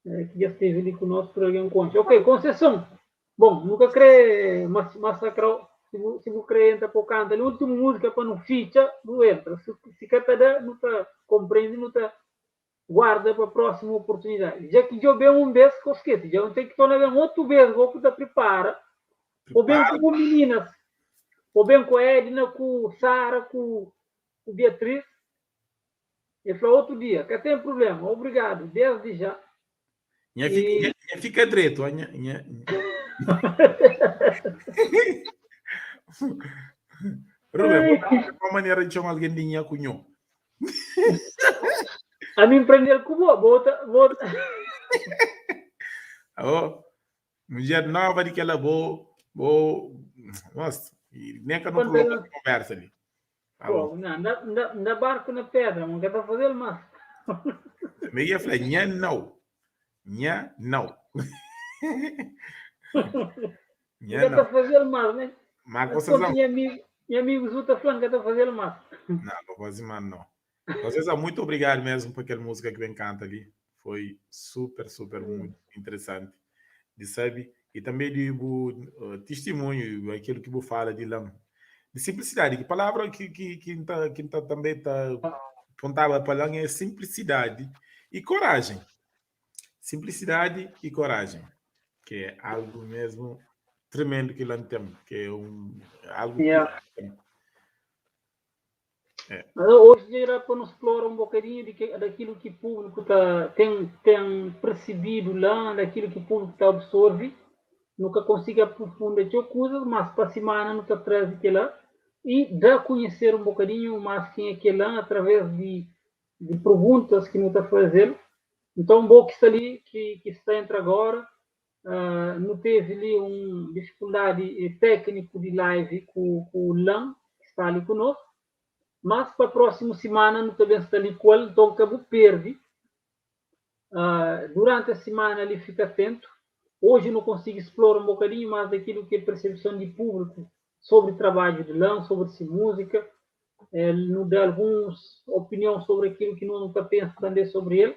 Speaker 4: que já esteve ali conosco por alguém conte. Ok, Conceição. Bom, nunca crê massacrar, se você crê, entra para o canto. A última música para não ficha, não entra. Se cada não tá compreende, não tá guarda para a próxima oportunidade. Já que eu bem um beijo com os já não tem que tornar bem outro beijo, vou que prepara. Ou bem com meninas, ou bem com a Edna, com Sara, com Beatriz. Ele falou outro dia, que tem problema, obrigado, desde já.
Speaker 1: Minha
Speaker 4: E-
Speaker 1: fica, minha fica direito, minha, minha... Rubem, qual maneira de chamar alguém de minha cunho?
Speaker 4: A mim prender com boa, bota, bota.
Speaker 1: Oh, mulher nova de que ela boa, boa, nossa, e nem que eu não
Speaker 4: Quando
Speaker 1: coloco
Speaker 4: ela-
Speaker 1: conversa ali. Tá bom.
Speaker 4: Pô, não, na barco na pedra, não quer para fazer mas.
Speaker 1: Me ia falar, nha não. Nha não.
Speaker 4: Não
Speaker 1: Nha
Speaker 4: quer para
Speaker 1: não.
Speaker 4: fazer mais, né?
Speaker 1: Mas
Speaker 4: Mas
Speaker 1: vocês não.
Speaker 4: minha amigo, minha amigo Zuta falando que tá fazer mais.
Speaker 1: Não, não pode mais não. Vocês, muito obrigado mesmo por aquela música que vem canta ali. Foi super, super muito interessante. De sabe? E também de bu, testemunho, aquilo que você fala de lá. De simplicidade, que palavra que tá, também tá apontava para lá é simplicidade e coragem. Simplicidade e coragem, que é algo mesmo tremendo que lá tem, que é algo que
Speaker 4: Yeah.
Speaker 1: tem. É.
Speaker 4: Mas hoje era para nos explorar um bocadinho daquilo que o público tá, tem percebido lá, daquilo que o público tá absorve. Nunca consigo aprofundar de coisas, mas para a semana nunca traz aquilo lá e dá a conhecer um bocadinho mais quem é que é lá através de perguntas que não está fazendo. Então, bom que está ali, que está entre agora, não teve ali uma dificuldade técnica de live com o Lan, que está ali conosco, mas para a próxima semana não também está ali com ele, então acabou perde. Durante a semana ali fica atento. Hoje não consigo explorar um bocadinho mais daquilo que é percepção de público sobre o trabalho de Lan, sobre essa música. Ele nos dá algumas opiniões sobre aquilo que nunca pensa também sobre ele,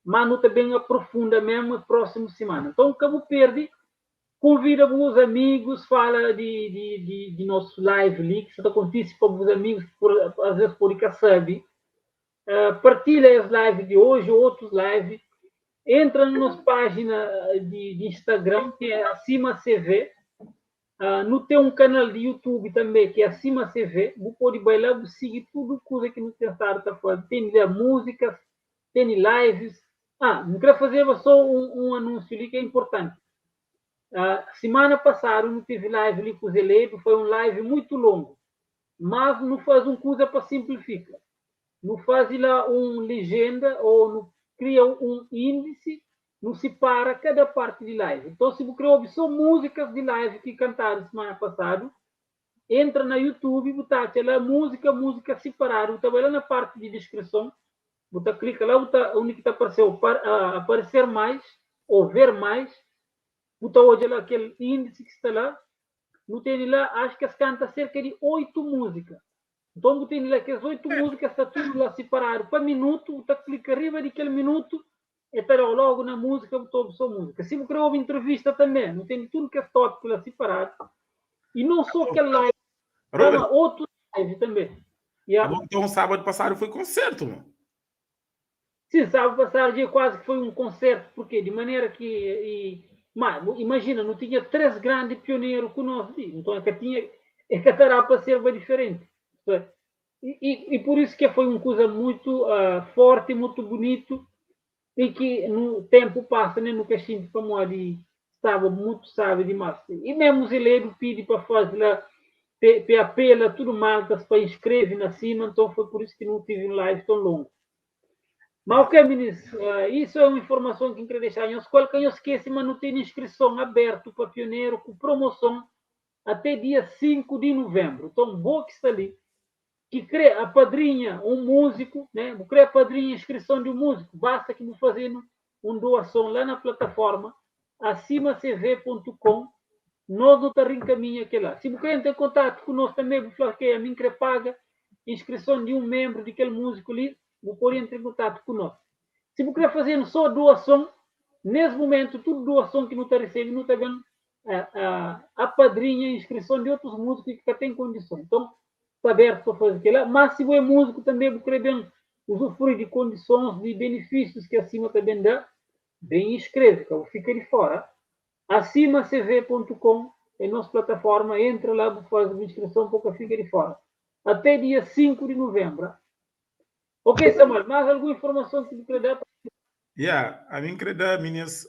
Speaker 4: mas não também aprofunda mesmo a próxima semana. Então, Cabo Perde, convida os amigos, fala de nosso live ali, que isso acontece para os amigos, às vezes por que sabe. Partilha as lives de hoje, outros lives. Entra na nossa página de Instagram, que é Acima CV. No tem um canal de YouTube também, que é Acima CV. Você pode bailar, você segue tudo coisa que nos tentaram tá fazendo. Tem lá músicas, tem lives. Não quero fazer só um anúncio ali que é importante. Semana passada não tive live ali com o Zeledo, foi um live muito longo. Mas não faz um coisa para simplificar. Não faz lá um legenda ou não cria um índice, não separa cada parte de live. Então, se você criou só músicas de live que cantaram semana passada, Entra na YouTube, bu ta atxa la múzika, múzika siparadu, bu ta bai la na parti di diskrison, bu ta klika la, bu ta undi ki ta aparseu par, aparecer mais ou ver mais, bu ta odja la kel índisi ki sta la. Nu tene la, acho ki es kanta serka di 8 múzika. Nton bu tene la kes 8 múzika sta tudu la siparadu pa minutu, bu ta klika riba di kel minutu, e ta dau logu na múzika, bu ta obi so múzika. Si bu kre obi entrevista tanbe, nu tene tudu kes tópiku la siparadu. E non so kel live,
Speaker 1: Robert,
Speaker 4: ma otu live tanbe. Yeah.
Speaker 1: Abo nton sábadu pasadu foi konsertu, mo?
Speaker 4: Sim, sábadu pasadu dja kuazi ki foi un konsertu, purke di manera ki e, ma imajina, nu tinha 3 grandi pioneru ku nos li, nton e ka tinha, e ka ta da pa serba diferenti. E, e, e pur isu ke foi un kuza mutu forti, mutu bunitu, e ki nu tempu pasa nen nu ka xinti pamodi staba mutu sabi dimas. E mesmu Zeledu pidi pa faze la, pe apela tudu maltas pa inskreve na sima, nton foi pur isu ki nu tive un live ton longu. Ma ok, minis, isu é un informason ki N kre dexa nhos ku el. Ka nhos skese ma nu tene inskrison abertu pa pioneru ku promoson ate dia 5 di nuvenbru. Nton, bo ki sta li, ki kre apadrinha un múziku, né? Bu kre apadrinha inskrison di un múziku, basta ki bu faze-nu un doason la na plataforma acimacv pontu com, nos nu ta rinkaminha kel-la. Si bu kre entra en kontatu ku nos tanbe, bu fla, ok, ami N kre paga inskrison di un menbru di kel múziku li, bu pode entra en kontatu ku nos. Si bu kre faze-nu so doason, nes mumentu tudu doason ki nu ta resebe, nu ta ben apadrinha inskrison di otus múziku ki ka ten kondison. Nton, sta abertu pa faze kel-la. Má si bo é múziku tanbe, bu kre ben usufrui di kondisons di benefísius ki Acima ta ben da, ben inskreve, ka bu fika di fóra. Acimacv pontu com é nos plataforma, entra la bu faze bu inskrison pa bu ka fika di fóra. Até dia 5 di nuvenbru. Ok, Samuel, más algun informason ki bu kre da?
Speaker 1: Ya, ami N kre da minis,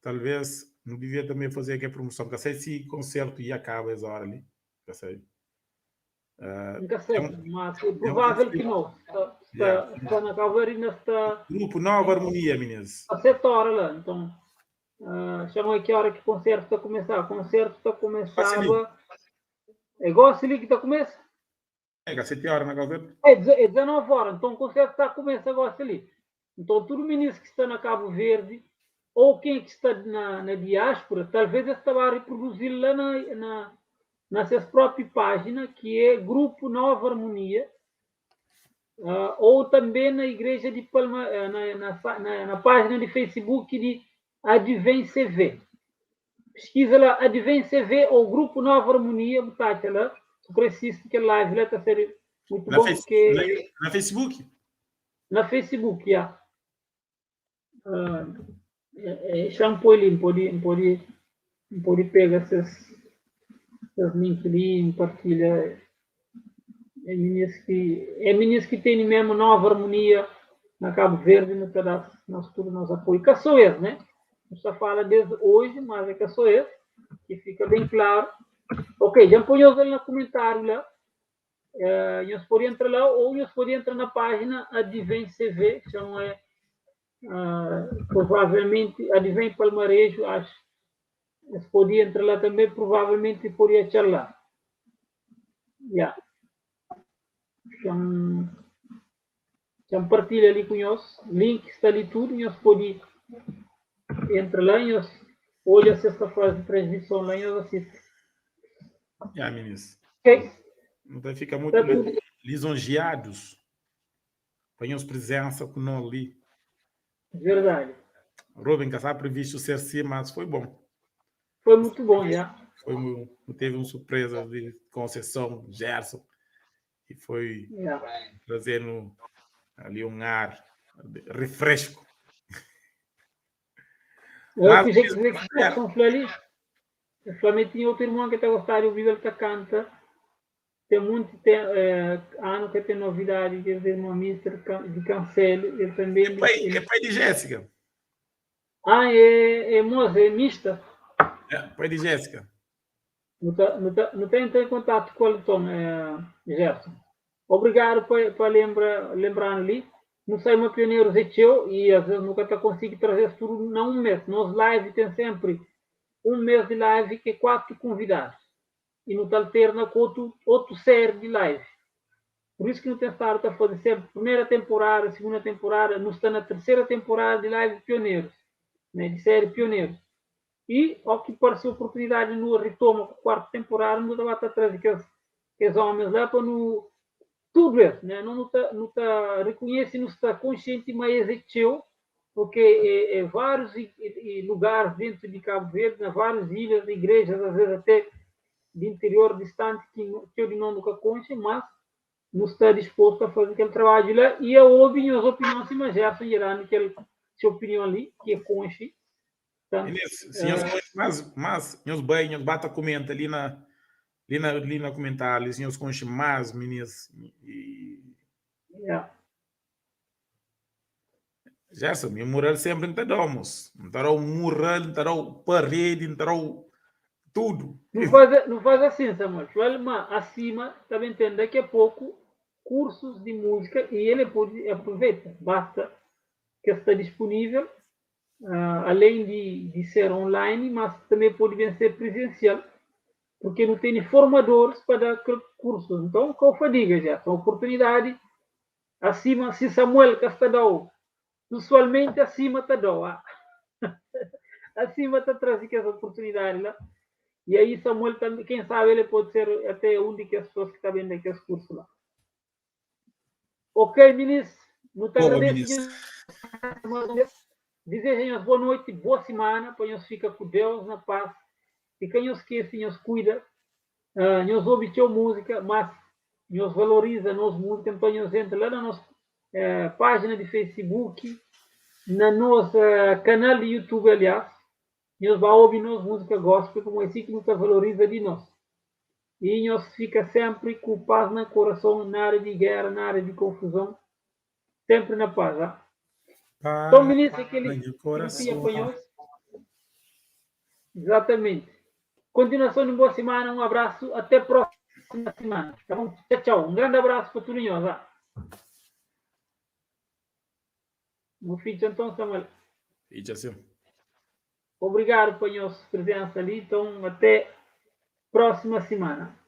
Speaker 1: talvez nu divia tanbe faze ke promoson, ka sai si konsertu ia kaba es ora li, ka sai.
Speaker 4: N ka sai, mas é provável ki no. Sta, sta na Cabo Verde ainda sta.
Speaker 1: Grupo Nova Harmonia, minis.
Speaker 4: A 7 hora lá, então. Chama que hora que o concerto está começar? O concerto está começava. É igual ali que está começa?
Speaker 1: É, 7 horas na Cabo Verde.
Speaker 4: É, é 19 horas, então o concerto está a começar agora ali. Então, todo ministro que está na Cabo Verde, ou quem que está na diáspora, talvez estava a reproduzir lá na sua própria página, que é Grupo Nova Harmonia, ou também na Igreja de Palma, na página de Facebook de Advém CV. Pesquisa lá Advém CV ou Grupo Nova Harmonia, botate lá. Tu precisa que live lá está sendo muito
Speaker 1: na
Speaker 4: bom. Porque...
Speaker 1: Na Facebook?
Speaker 4: Na Facebook, já. Shampoo ali, pode pegar esses links ali, partilha. É meninas que tem mesmo Nova Harmonia na Cabo Verde, no pedaço, nós tudo nos apoio. Que sou eu, né? A gente fala desde hoje, mas é que sou eu, que fica bem claro. Ok, já põe ali no comentário lá. Nós podem entrar lá ou nós podem entrar na página Advém CV, que não é provavelmente Advém Palmarejo, acho. Nós podem entrar lá também, provavelmente poderia achar lá. Yeah. Já partilha ali com nós, link está ali tudo, nós pode entrar lá, nós olha a sexta fase de transmissão lá e nós assiste.
Speaker 1: Yeah, meninos.
Speaker 4: Ok.
Speaker 1: Então fica muito lisonjeados com a presença com nós ali.
Speaker 4: Verdade.
Speaker 1: Rubem, que estava previsto ser sim, mas foi bom.
Speaker 4: Foi muito bom, já.
Speaker 1: Foi muito, teve uma surpresa de Conceição, Gerson, e foi trazendo ali um ar refresco.
Speaker 4: Eu fiz dizer que São ali. O Flamengo tinha outro irmão que está gostando de ouvir ele que canta. Tem muito tempo, ano que tem novidade, quer dizer, irmão Mister de Cancelo, ele também.
Speaker 1: É pai de Jéssica.
Speaker 4: Ah, é moça, é mista.
Speaker 1: É, pai de Jéssica.
Speaker 4: Não tem em contato com o Tom, Gerson. Obrigado por lembrar ali. Não sai uma pioneiro Zeteu e às vezes nunca tá consigo trazer tudo não um mês. Nos live tem sempre um mês de live que é 4 convidados. I nu ta alterna ku otu otu série di live. Pur isu ki nu ten stadu ta faze sénpri primeira tenporada, segunda tenporada, nu sta na terceira tenporada di live Pioneros, né, di série Pioneros. I ó ki parse oportunidadi nu ritoma ku kuartu tenporada, nu ta ba ta traze kes kes omis la pa nu tudu es, né, nu ta nu ta rikunhese, nu sta konsienti ma es é txeu, porque é, é vários lugares dentro de Cabo Verde, na várias ilhas, igrejas, às vezes até de interior distante que txeu di nos nu ka konxe, mas nu sta disposto a faze kel trabadju la e a obi nhos opinion sima Gerson dja da-nu kel se opinion li ki e konxe.
Speaker 1: Tantu, Inês, si nhos konxe más, más, nhos bai, nhos ba ta komenta li na, li na, li na komentáriu, si nhos konxe más minis e
Speaker 4: Yeah.
Speaker 1: Gerson, mi mural sempre N ta dau, mos. N ta dau mural, N ta dau paredi, N ta dau tudo.
Speaker 4: Nu faze, nu faze asin, Samuel. Fla-l ma asima ta ben ten daqui a poku kursus di múzika i el pode aproveita. Basta ke sta dispunivel, alén di, di ser online, mas tanbe pode ben ser prizensial, porque nu tene formadoris pa da kel kursus. Nton, ka bu fadiga, Gerson. Oportunidadi Asima si Samuel ka sta dau pesualmenti asima ta dau ah asima ta trazi kes oportunidadi la e aí Samuel tambi quem sabe ele pode ser até um di kes pessoas ki ta ben da kes kursu la. Ok minis nu ta
Speaker 1: Boa
Speaker 4: agradesi
Speaker 1: minis.
Speaker 4: nhos mais um bes deseja nhos boa noiti boa simana pa nhos fika ku Deus na paz e ka nhos skesi nhos kuida Nhos obi txeu múzika, mas nhos valoriza nos múzika, nton nhos entra la na nos pájina di Facebook, na nos kanal di YouTube, aliás, nhos ba obi nos múzika gospel, pamodi é si ki nu ta valoriza di nos. I nhos fika sénpri ku pas na korason, nada di géra, nada di konfuzon, sénpri na pas. Ah. Nton,
Speaker 1: Paz
Speaker 4: minis, é
Speaker 1: na
Speaker 4: kel-li
Speaker 1: nha
Speaker 4: ki nu tinha
Speaker 1: korason.
Speaker 4: pa nhos. Exatamente. Continuação de uma boa semana, um abraço, até próxima semana. Tá bom? Tchau, tchau. Um grande abraço para todos nós. Ah. Meu filho então, Samuel.
Speaker 1: Fica assim.
Speaker 4: Obrigado pela sua presença ali. Então, até próxima semana.